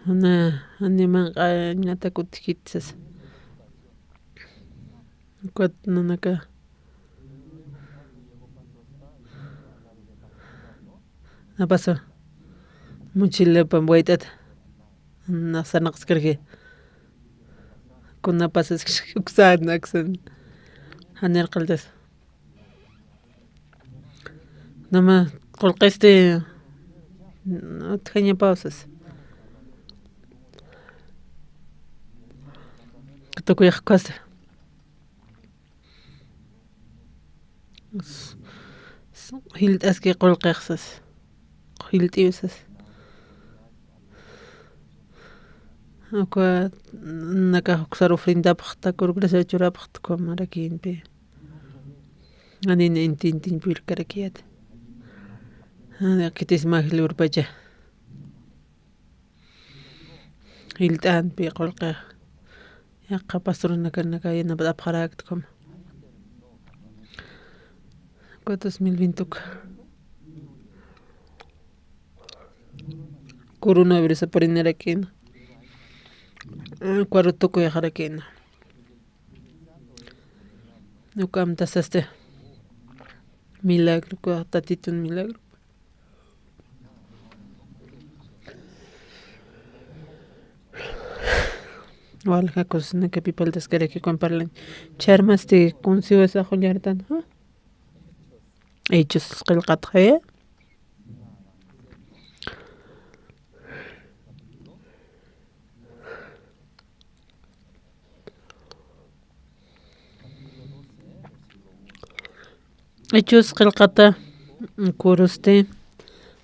Na, ni manqañatak utjkit sas. Ukat nanaka. Napasa. Mochilapam wayt'ata. Nasanaqskarki. Kunapasas uksan, aksan. Janir qalltas. Nama qullqisti utjañapaw sas. Tukuyax ukhasa. S-, s-, jilt'aski qullqix sas. Jilt'iw sas. Uka nakax uksar ofrendapxta, kurkrasa churapxta, ukhamarakïnpi. Janina inti intiñ purirkarakïta. Jani khitis mä jilurpacha. Jilt'anpi qullqix. Yaqha pastoranakanaka yanapt'apxarakta ukhama. Uka dos mil veinte uka. Coronavirus purinirakin. Ukaru tukuyaxarakïna. Ukham tasasti. Milagro, uka tatitun milagro. Walja kusinakapi paltaskarakiw ukan parlañ. Charmasti kunsiwasa qullartan, ¿ha? Hechos qillqatxaya. Hechos qillqata, kurusti,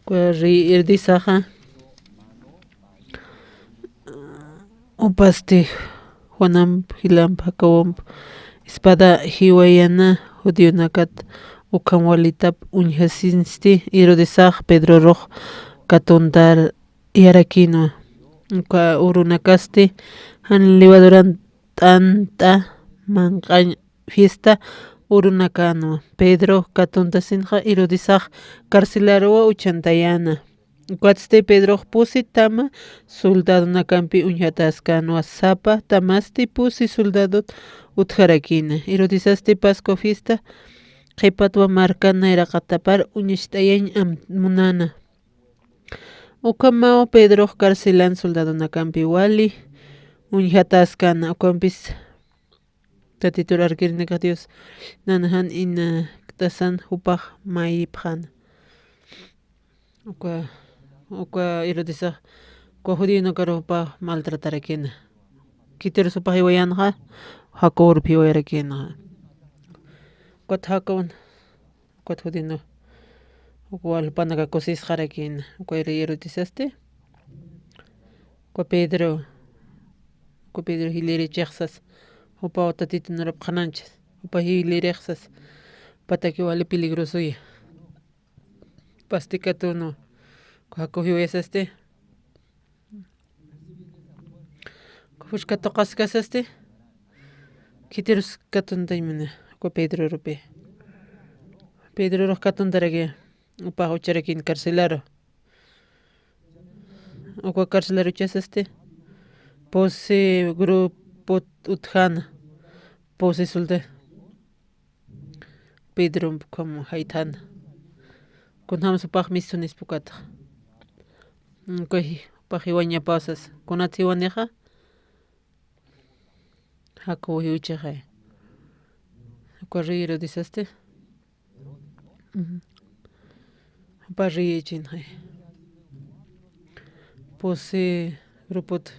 uka rey Herodesaxa, jupasti Juanamp, jilamp, Jacobomp espada jiwayana judionakat, ukham walitap uñjasinsti. Herodesax Pedrorux katuntayarakïnwa. Uka urunakasti jan levaduran t'ant'a manq'añ fiesta urunakanwa. Pedro katuntasinxa Herodesax carcelaruwa uchantayäna. Ukatsti Pedrox pusi tama soldadonakampi uñjatäskänwa, sapa tamasti pusi soldadot utjarakïna. Herodesasti Pascua fiesta qhipatwa marka nayraqatapar uñacht'ayañ am-, munäna. Ukhamaw Pedrox carcelan soldadonakampi wali uñjatäskänwa, ukampis Tatitur arkirinakax Dios nanajan inakt'asan jupax mayipxäna. Uka, uka Herodesax uka judionakaru jupax maltratarakïna. Khitirus jupax jiwayänxa, Jacoborup jiwayarakïnxa. Ukat Jacob, ukat judionaka, uka wal jupanaka kusisxarakïna. Uka Herodesasti, uka Pedro, uka Pedro jilïrichix sas, jupaw Tatitun urap qhanañchas, jupa jilïrix sas, jupataki wali peligrosoya. Pasti katunwa, uka Jacob jiwayasasti, uka phuchh katuqaskasasti, khitirus katuntañ munä, uka Pedrorupi. Pedrorux katuntaraki, jupax ucharakïn carcelaru. Uka carcelaru uchasasti, pusi grupo utjäna, pusi soldado. Pedromp ukham jaythäna. Kunjams jupax mistunispa ukatxa. Uka ji-, jupax jiwañapaw sas. Kunat jiwanixa? Jacobo jiwchixay. Uka rey Herodesasti. Ujú. Jupa reychinxay. Pusi grupot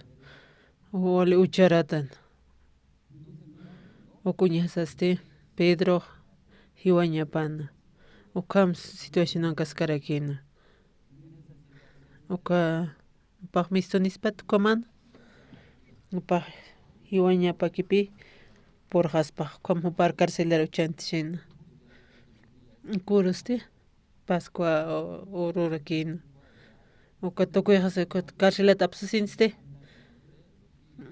wali ucharätan. Uk uñjasasti Pedrox jiwañapana. Ukham situacionan kaskarakïna. Uka, jupax mistunispat ukhaman, jupax jiwañapakipi purxaspax, ukham jupar carcelar uchantisina. Kurusti, Pascua u-, ururakïna. Uka tukuyxas uka carcelat apsusinsti.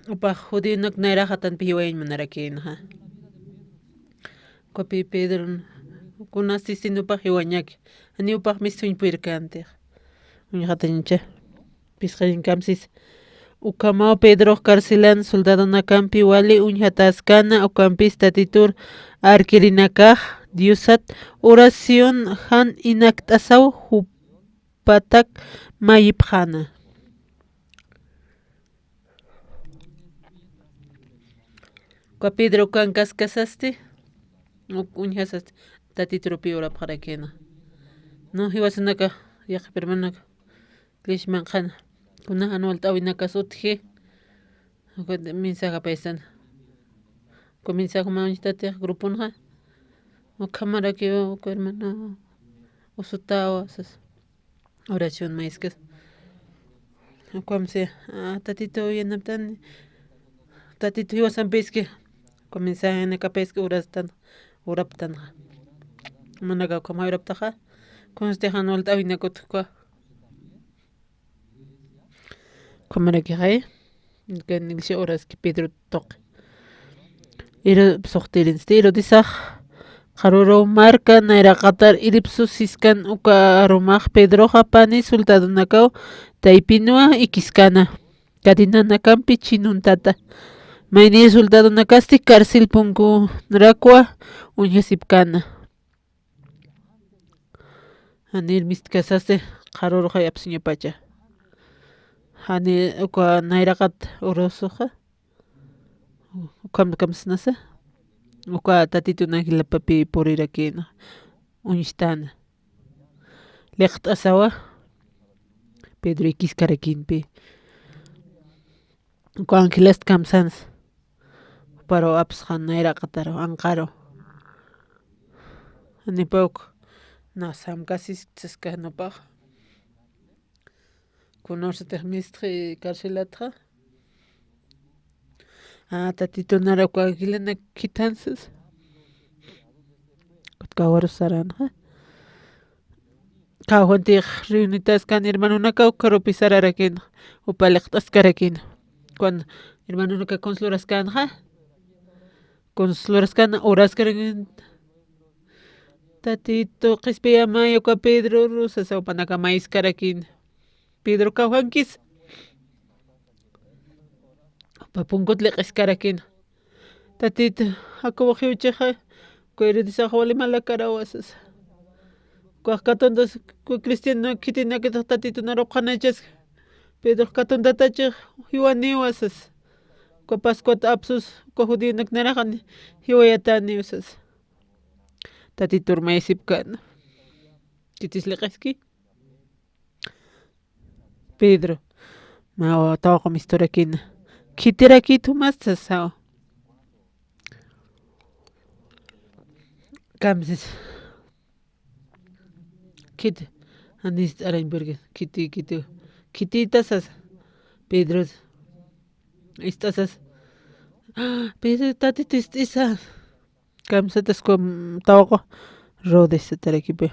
Jupax judionak nayraxatanpi jiwayañ munarakïna, ja. Ukapi Pedron, kunastistin jupax jiwañaki. Janiw jupax mistuñ purirkänti. Uñjatañcha. Phisqarinkamsis. Ukhamaw Pedrox carcelan soldadonakampi wali uñjatäskana, ukampis Tatitur arkirinakax Diosat oración jan inakt'asaw jupatak mayipxäna. Uka Pedro ukan kaskasasti, uk uñjasasti, Tatiturupi urapxarakïna. No, jiwasanaka, yaqhip hermanaka. Iglesia manq'ana, kuna jan walt'äwinakas utji, ukat mensaje apaystan. Uka mensaje mä uñjtatix gruponxa. Ukhamarakiw, uka hermano, usutawa, sas. Oración mayskas. Ukamsi, ah, Tatitu yanaptan, Tatitu jiwasampiski. Uka mensajenakapiski urastan, uraptanxa. Manaka ukhama uraptaxa. Kunsti jan walt'äwinakut uka. Ukhamaraki jay, kan iglesia uraski Pedro tuqi. Iro, suxtirinsti Herodesax, qaruru marka nayraqatar iripsusiskan uka arumax Pedroxa pani soldadonakaw taypinwa ikiskana, cadenanakampi chinuntata. Mayni soldadonakasti cárcel punkunarakwa uñjasipkana. Janir mistkasasti, qharürux apsuñapacha. Jani uka nayraqat urusuxa. Ukham kamsnasa. Uka Tatitun angelapapï purirakïna. Uñstana. Liqt'asawa. Pedro ikiskarakïnpï. Uka angelast kamsansa. Juparu apsxan nayraqataru, anqaru. Janipa uk, na samkasisktsaska jupax. Kunasatix mistxi carcelatxa. A, Tatitun nar uka angelanaka khithansas. Kawkharus saranxa. Qawantix reunitaskan hermanonaka ukharupi sararakïna, jupa liqt'askarakïna. Cuando hermanonaka consolaraskänxa, consolaraskän, oraskarakïna. Tatitu, qhispiyamay uka Pedroru sasa, jupanaka mayskarakïna. Pedro, qawjankis. Jupa punkut liq'iskarakïna. Tatitu, Jacobo jiwchixa, uka Herodesax wali malakarawa sasa. Ukax katuntas, uka cristiano khitinakatix Tatitun arupxanachas. Pedrox katuntatachix jiwaniwa sasa. Uka Pascuat apsus, uka judionak naraxani jiwayatäniw sasa. Tatitur maysipkän. Khitis liq'iski. Pedro, mä tawaqu misturakïna. Khitirakït jumasta sasaw. Kamsis. Khiti. Anist'arañ purki. Khiti, khiti. Khitita sasa. Pedro. Ist'asas. Pedro, Tatitu ist'isa. Kamsatas uka tawaqu Rode satarakipï.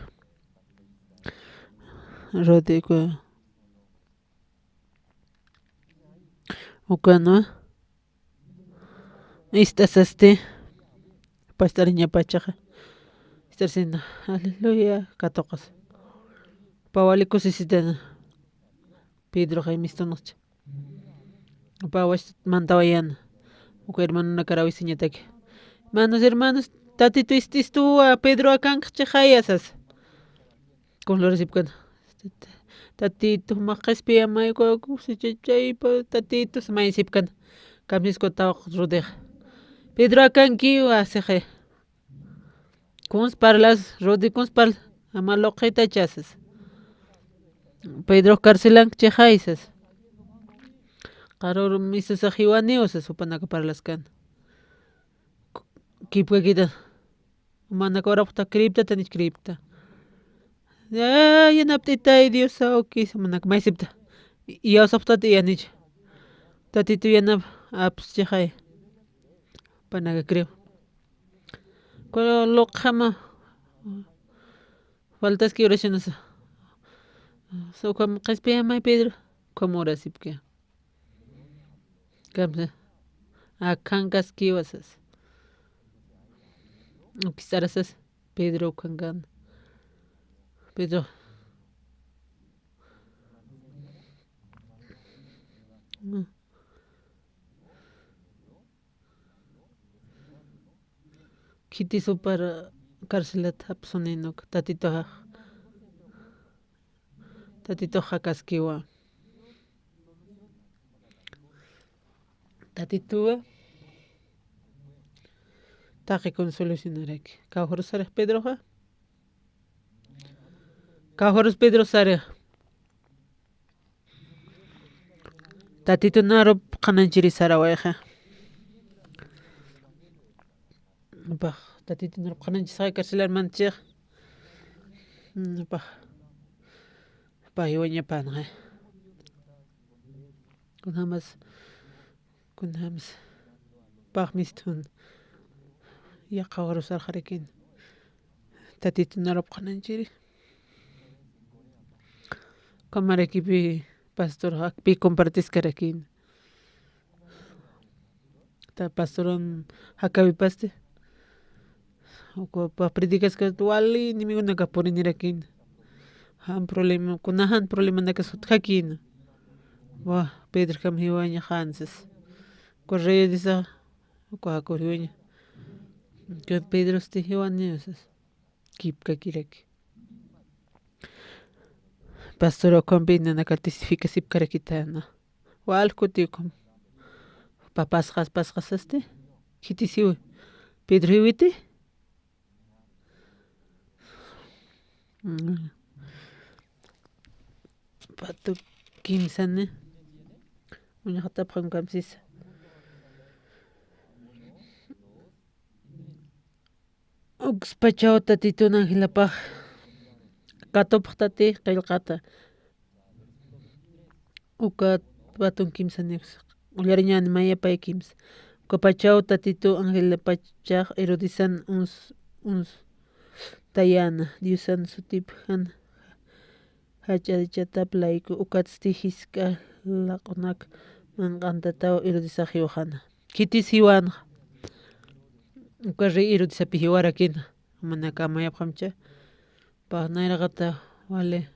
Rode uka, ukanwa ist'asasti, past'ariñapachaxa. Ist'arsina, aleluya, katuqas. Pä wali kusisitana. Pedroxa mistunxcha. Upa wachtat mantawayana. Uka hermanonakar awisañataki. Hermanos, hermanos, Tatitu ist'istuwa, Pedro akankxchixaya sasa. Consolaraskana. Tatitu, jumax qhispiyamay, uka kusichachaypa, Tatitu, sasa maysipkana. Kamsisku tawaq Rodexa. Pedro akankiwa, sixi. Kuns parlas, Rode, kuns parlas, ama luqitachasas. Pedro carcelankchixay sasa. Qarur misusax jiwaniw sasa, jupanaka parlaskan. Kipkakita. Jumanaka urapxta, cripta, tanich cripta. Ya, yanapt'itay Dios awkis, jumanaka maysipta. Iyawsapxtat iyanich. Tatitu yanap apschixay. Jupanaka creo. Uka luqjama faltaski oracionasa. Ukham qhispiyamay Pedro, ukham orasipki. Kamsa. Akhankaskiwa sasa. Ukist'arasas Pedro ukhankan. Pedro. Khitis jupar carcelat japsuni, nuk Tatituxa, Tatituxa kaskiwa. Tatituwa taqi consolacionaraki. Kawkharus sarix Pedroxa. Kawkharus Pedro sarix. Tatitun arup qhanañchiri sarawayxa. Pax, Tatitun arup qhanañchisxa carcelar manchix. Mm, pax. Pax, iwañapanxa. Kunjamas, kunjamas. Pax mistun. Yaqha urusarxarakin. Tatitun arup qhanañchiri. Kamarakipi pastor jakpi compartiskarakïn. Ta pastorun jakawipasti. Uka pa predicaskat wali enemigonaka purinirakïn. Jan problema, kuna jan problemanakas utjakïn. Wa, Pedrokam jiwañaxan sas. Uka rey disa, uka jakur jiwaña. Uka Pedrosti jiwaña sas. Kipkakiraki. Pastor ukham pinanaka testificasipkarakitana. Wal kutikum. Papasqas, pasqasasti. Khitisiwi. Pedro jiwiti. Mm. Patu kimsani. Uñaxatapxam kamsisa. Ukspachaw tatitun Angelapax katupxtati qillqata. Uka patun kimsa niwsa. Ullariñäni mayapay kimsa. Ukapachaw tatitu Angelapachax Herodesan uns-, uns-, tayäna, Diosan sutipxan jach'arichatap layku, ukatsti jisk'a laq'unak manq'antataw Herodesax jiwxana. Khitis jiwänxa. Uka rey Herodesapi jiwarakina. Manaka mayapxamcha. Pä nayraqata wali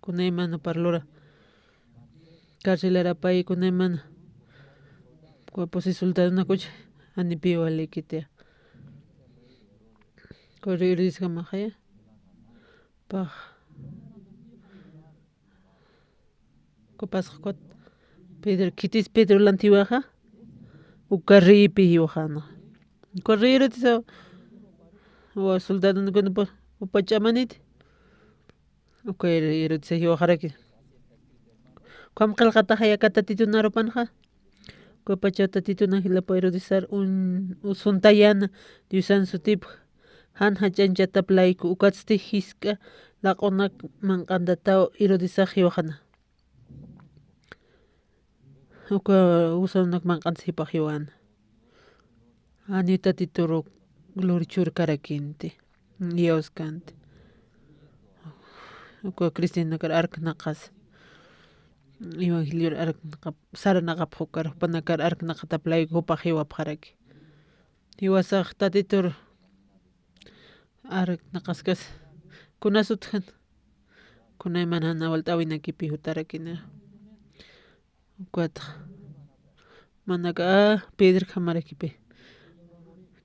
kunaymana parlura. Carcelarapay kunaymana. Cuerposi soldadonakuch janipi wali khitia. Corri Herodesjamaxaya. Pax. Kupasxkut. Pedro, khitis Pedro lantiwaxa. Uka reypi jiwxana. Uka rey Herodesa. Wa soldadonakuna upa ch'amaniti. Uka Herodesa jiwxaraki. Ukham qillqataxaya aka tatitun arupanxa. Ukapachaw tatitun Angelapa Herodesar un-, usuntayäna Diosan sutipx jan jach'añchatap layku, ukatsti jisk'a laq'unak manq'antataw Herodesax jiwxana. Uka usunak manq'antsïpax jiwäna. Janiw tatitur lurchurkarakinti. Dioskanti. Uka cristianakar arknaqas. Evangelior arknaqap, saranaqapx ukar, jupanakar arknaqatap layku jupax jiwapxaraki. Jiwasax tatitur arknaqaskas. Kunas utjan. Kunayman jan awalt'äwinakipi jutarakina. Ukatxa. Manaka, a, Pedrojamarakipï.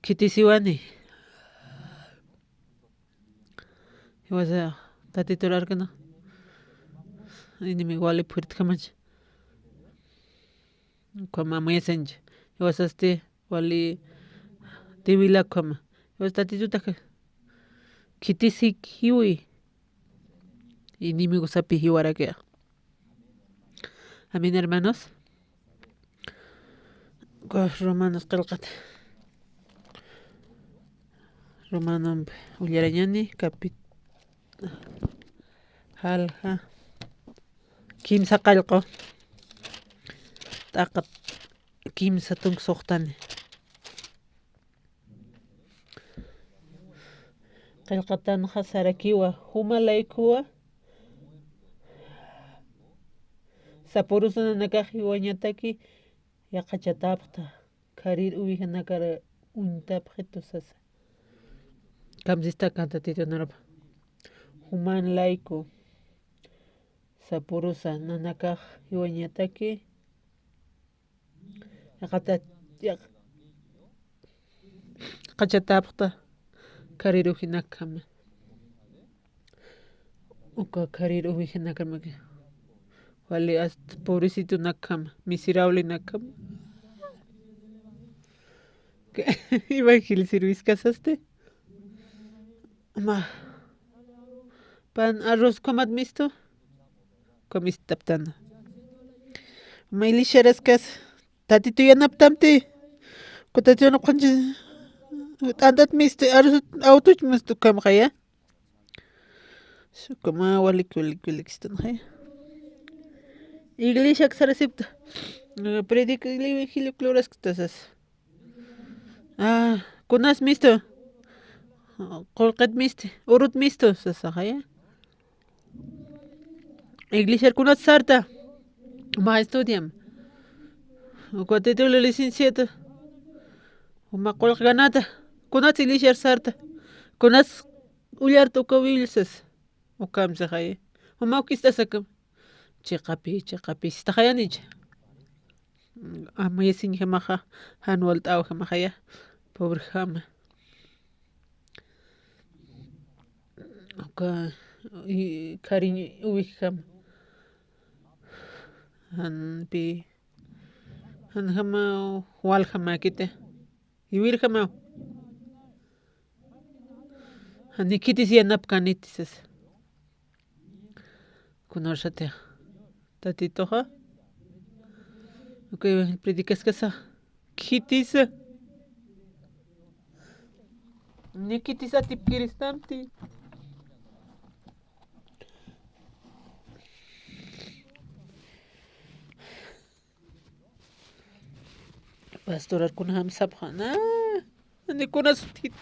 Khitisiwani. Jiwasa tatitur arkna. Enemigo wali phuritjamacha. Ukhama amuyasancha. Jiwasasti wali tiwilakjama. Jiwas tatitutaka. Khitisik jiwi. Enemigosapi jiwaraki. Amén, hermanos. Romanos qillqata. Romanompi ullarañani, capit-, jalja. Kimsa qallqu. T'aqat kimsa tunka suxtani. Qillqatanxa sarakiwa, juma laykuwa, sapurusa nanakax jiwañataki yaqachatäpxta, kharir ovejanakar uñtapxitu sasa. Kamsista kantatitunarapa. Juman layku, sapurusa nanakax jiwañataki, Yaqata-, yaq-, yaqachatäpxta kharir ovejanakjama. Uka kharir ovejanakjama. Wali hasta pobrecitonakjama, miserablenakjama. Evangelio sirviskasasti. Ma. Pan arroz ukhamat mistu. Ukham istaptana. Ma iglesiaraskas. Tatitu yanaptamti. Uka tatitu yanapxanchi. T'antat mistu. Arroz autoch mistu ukhamxaya. Ukama walik, walik, walik istanxaya. Iglesiak sarasipta. Predica el evangelio, gloria a Dios. Ah, kunas mistu. Qullqit misti, urut mistu, sasaxaya. Iglesiar kunat sarta. Ma estudiam. Uka título licenciado. Uma qullq ganata. Kunat iglesiar sarta. Kunas ullarta uka Biblia sas. Ukham saxaya. Uma ukist'asakam. Chiqapi, chiqapi, sistaxayanicha. Amuyasiñjamaxa, jan walt'äwjamaxaya, pobrejama. Uka y cariño uwijkama. Jan pi, janjama waljamäkiti, jiwirjamaw. Jani khitis yanapkäniti sasa. Kunawsatix Tatituxa uka evangelio predicaskasa, khitisa, ni khitisa atipkiristamti. Pastorar kunjam sapxana, ni kunas uthit.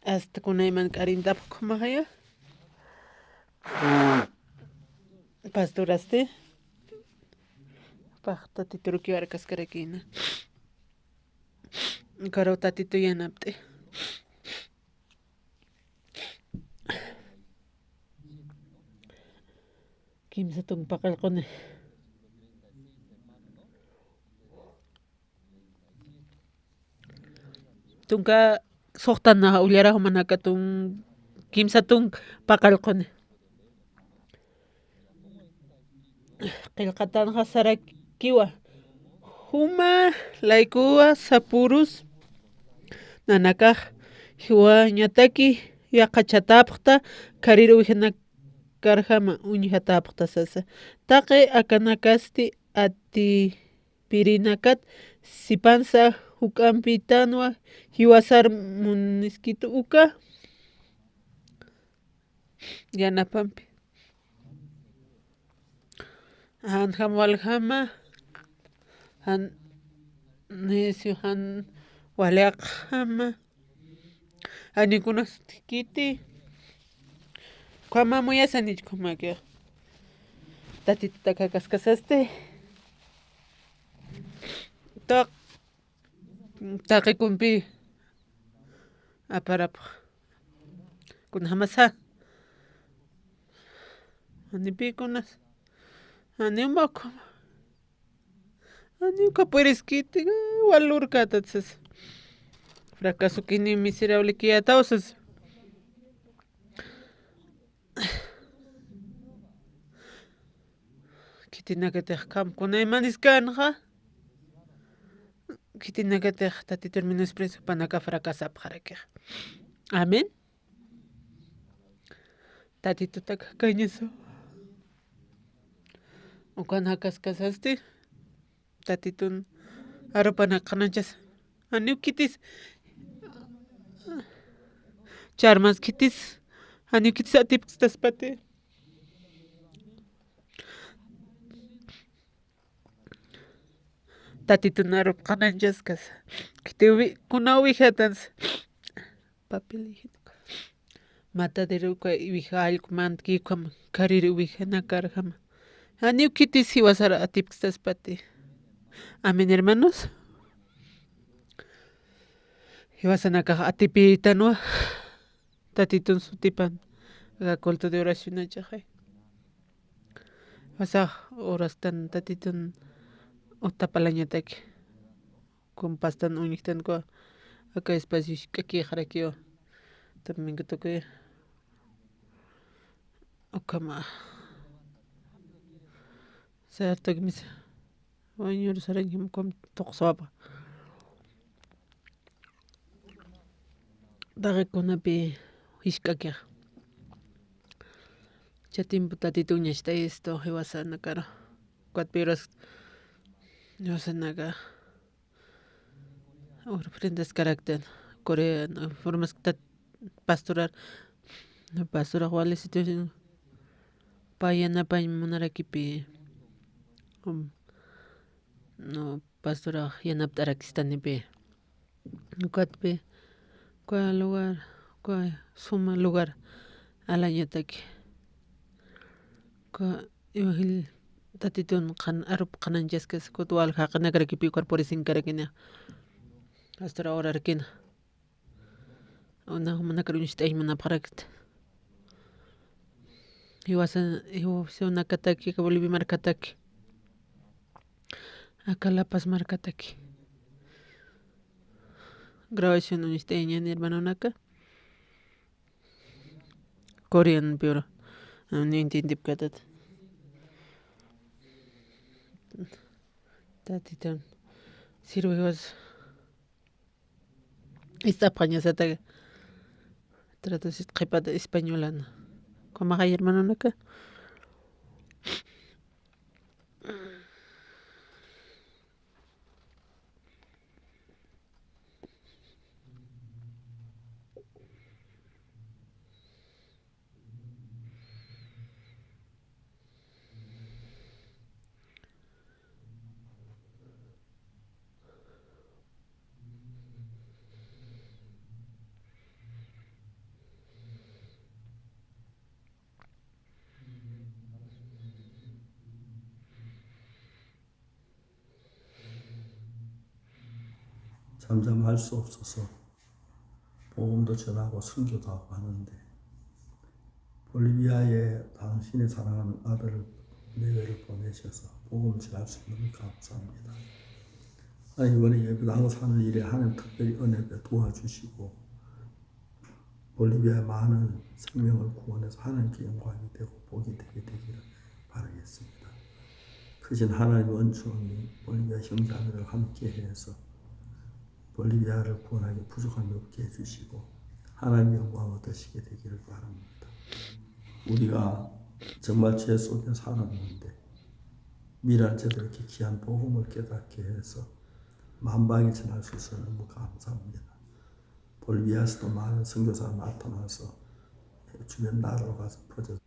Hasta kunayman k'arintapxkumaxaya. Pastorasti. Pax Tatiturukiw arkaskarakïna. Karaw Tatitu yanapt'i. Kimsa tunka paqallquni. Tunka suxtan ullarax jumanaka tun-, kimsa tunka paqallquni. Qillqatanxa sarakiwa, juma laykuwa sapürus nanakax jiwañataki yaqhachatapxta, kharir uwijanakarjama uñjatapxta sasa. Taqi akanakasti atipirinakat sipansa juk'ampitanwa jiwasar muniskitu uka yanapampi. Janjam waljama, jan necio, jan waliqjama, janiw kunas uthikiti. Ukhama muyasanich ukhamäkix. Tatitutak jakaskasasti. Taq-, taqi kunpi aparapx. Kunjamasa. Janiw pï kunas. Janiw mä ukhama. Janiw uka puriskiti, wal lurkätat sasa. Fracasokiniw, miserablekiyätaw sasa. Khitinakatix kham kunaymanis känxa. Khitinakatix Tatitur menosprecio jupanaka fracasapxarakix. Amén. Tatitutak jakañasa. Ukan jakaskasasti. Tatitun arupanak qhananchas. Janiw khitis. Charmas khitis. Janiw khitis atipkstaspati. Tatitun arup qhananchaskas. Khitiw wi-, kuna uwijatans. Papel higiénico. Matadero uka uwija allqu mantki ukham kharir uwijanakarjama. Janiw khitis jiwasar atipkstaspati. Amén, hermanos. Jiwasanakax atipïtanwa. Tatitun sutipan. Aka culto de oración achaxay. Jiwasax urastan Tatitun utapalañataki. Compastan uñjtanku aka espacio jisk'akïxarakiwa. Domingo tukuy. Ukhama. Sartaki misa. Wañur sarañjam ukham tuqswapa. Taqi kunapi jisk'akix. Cha tiempo Tatitu uñacht'ayistu jiwasanakar. Ukatpï uras jiwasanaka ofrendaskaraktan, Corea, formasktat pastorar, pastorax wali situación pä yanapañ munarakipï, um, no, pastorax yanapt'arakistanipi. Ukatpï, uka lugar, uka suma lugar alañataki. Uka evangelio Tatitun qhan-, arup qhananchaskas, kut walja jaqinakarakipï ukar purisinkarakini. Pastora orarakina. Una jumanakar uñacht'añ munapxarakta. Jiwasa, jiwasanakataki, aka Bolivia markataki. Aka La Paz markataki. grabación uñst'ayañäni, hermanonaka. Corean piura. Ni entiendipkatata. Tatitun sirviwas. Ist'apxañasata traducit qhipat españolana. Ukhamaxay, hermanonaka. 잠잠할 수 없어서 복음도 전하고 선교도 하고 하는데, 볼리비아에 당신의 사랑하는 아들을 내외를 보내셔서 복음을 전할 수 있는, 너무 감사합니다. 아, 이번에 예배당 사는 일에 하나님 특별히 은혜 배 도와주시고, 볼리비아 많은 생명을 구원해서 하나님께 영광이 되고 복이 되게 되기를 바라겠습니다. 크신 하나님의 은총이 볼리비아 형제자매를 함께해서 볼리비아를 구원하기 부족함이 없게 해주시고 하나님의 영광 얻으시게 되기를 바랍니다. 우리가 정말 죄 속에 살았는데 미란 죄들 이렇게 귀한 복음을 깨닫게 해서 만방에 전할 수 있어서 너무 감사합니다. 볼리비아에서도 많은 선교사가 나타나서 주변 나라로 가서 퍼져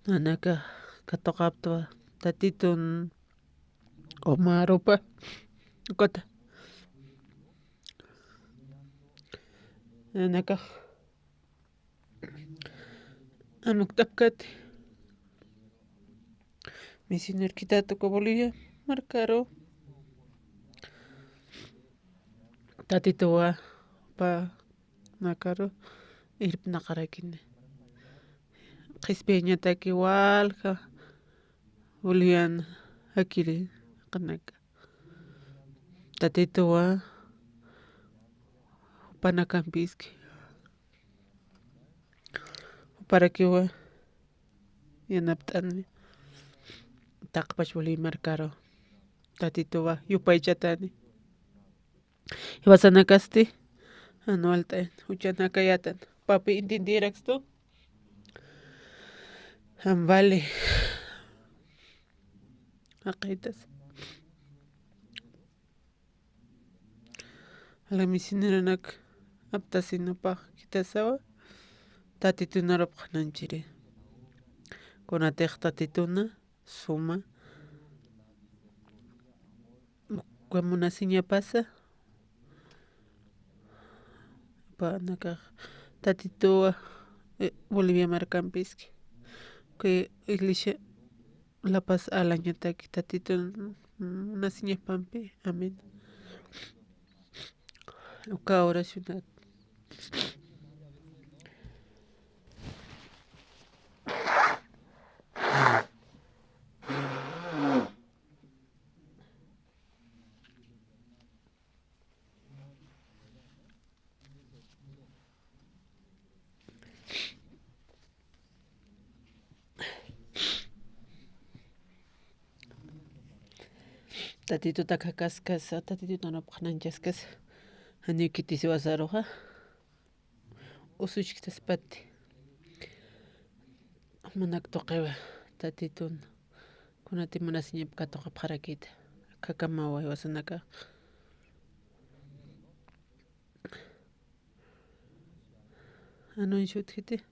Nanaka katuqaptwa Tatitun umarupa ukata. Nanakax anukt'apkati. Misionero khithat uka Bolivia markaru. Tatituwa jupanakaru irpnaqarakini. Qhispiyañataki walja Bolivian jakiri qanaka. Tatituwa jupanakampiski. Juparakiwa yanapt'ani. Taqpach Bolivia markaru Tatituwa yupaychatani. Jiwasanakasti jan walt'ayan, juchanakayätan. Papi, ¿entiendirakstu? Jan wali. Jaqïtas. Jala misioneronak aptasinapxkitasawa, Tatitun arup qhanañchiri. Kunatix Tatituna suma uka munasiñapasa, jupanakax Tatituwa, eh, Bolivia markampiski, uka iglesia La Paz alañataki Tatitun munasiñapampi. Amén. Uka oracionat. Tatituta khakaskas, Tatituta arup qhanañchaskas, janiw khitisiwasaruxa usuchktaspati. Jumanak tuqiwa Tatitun kunati munasiñap katuqapxarakïta, akhakamawa jiwasanakax. Anuncio utjiti.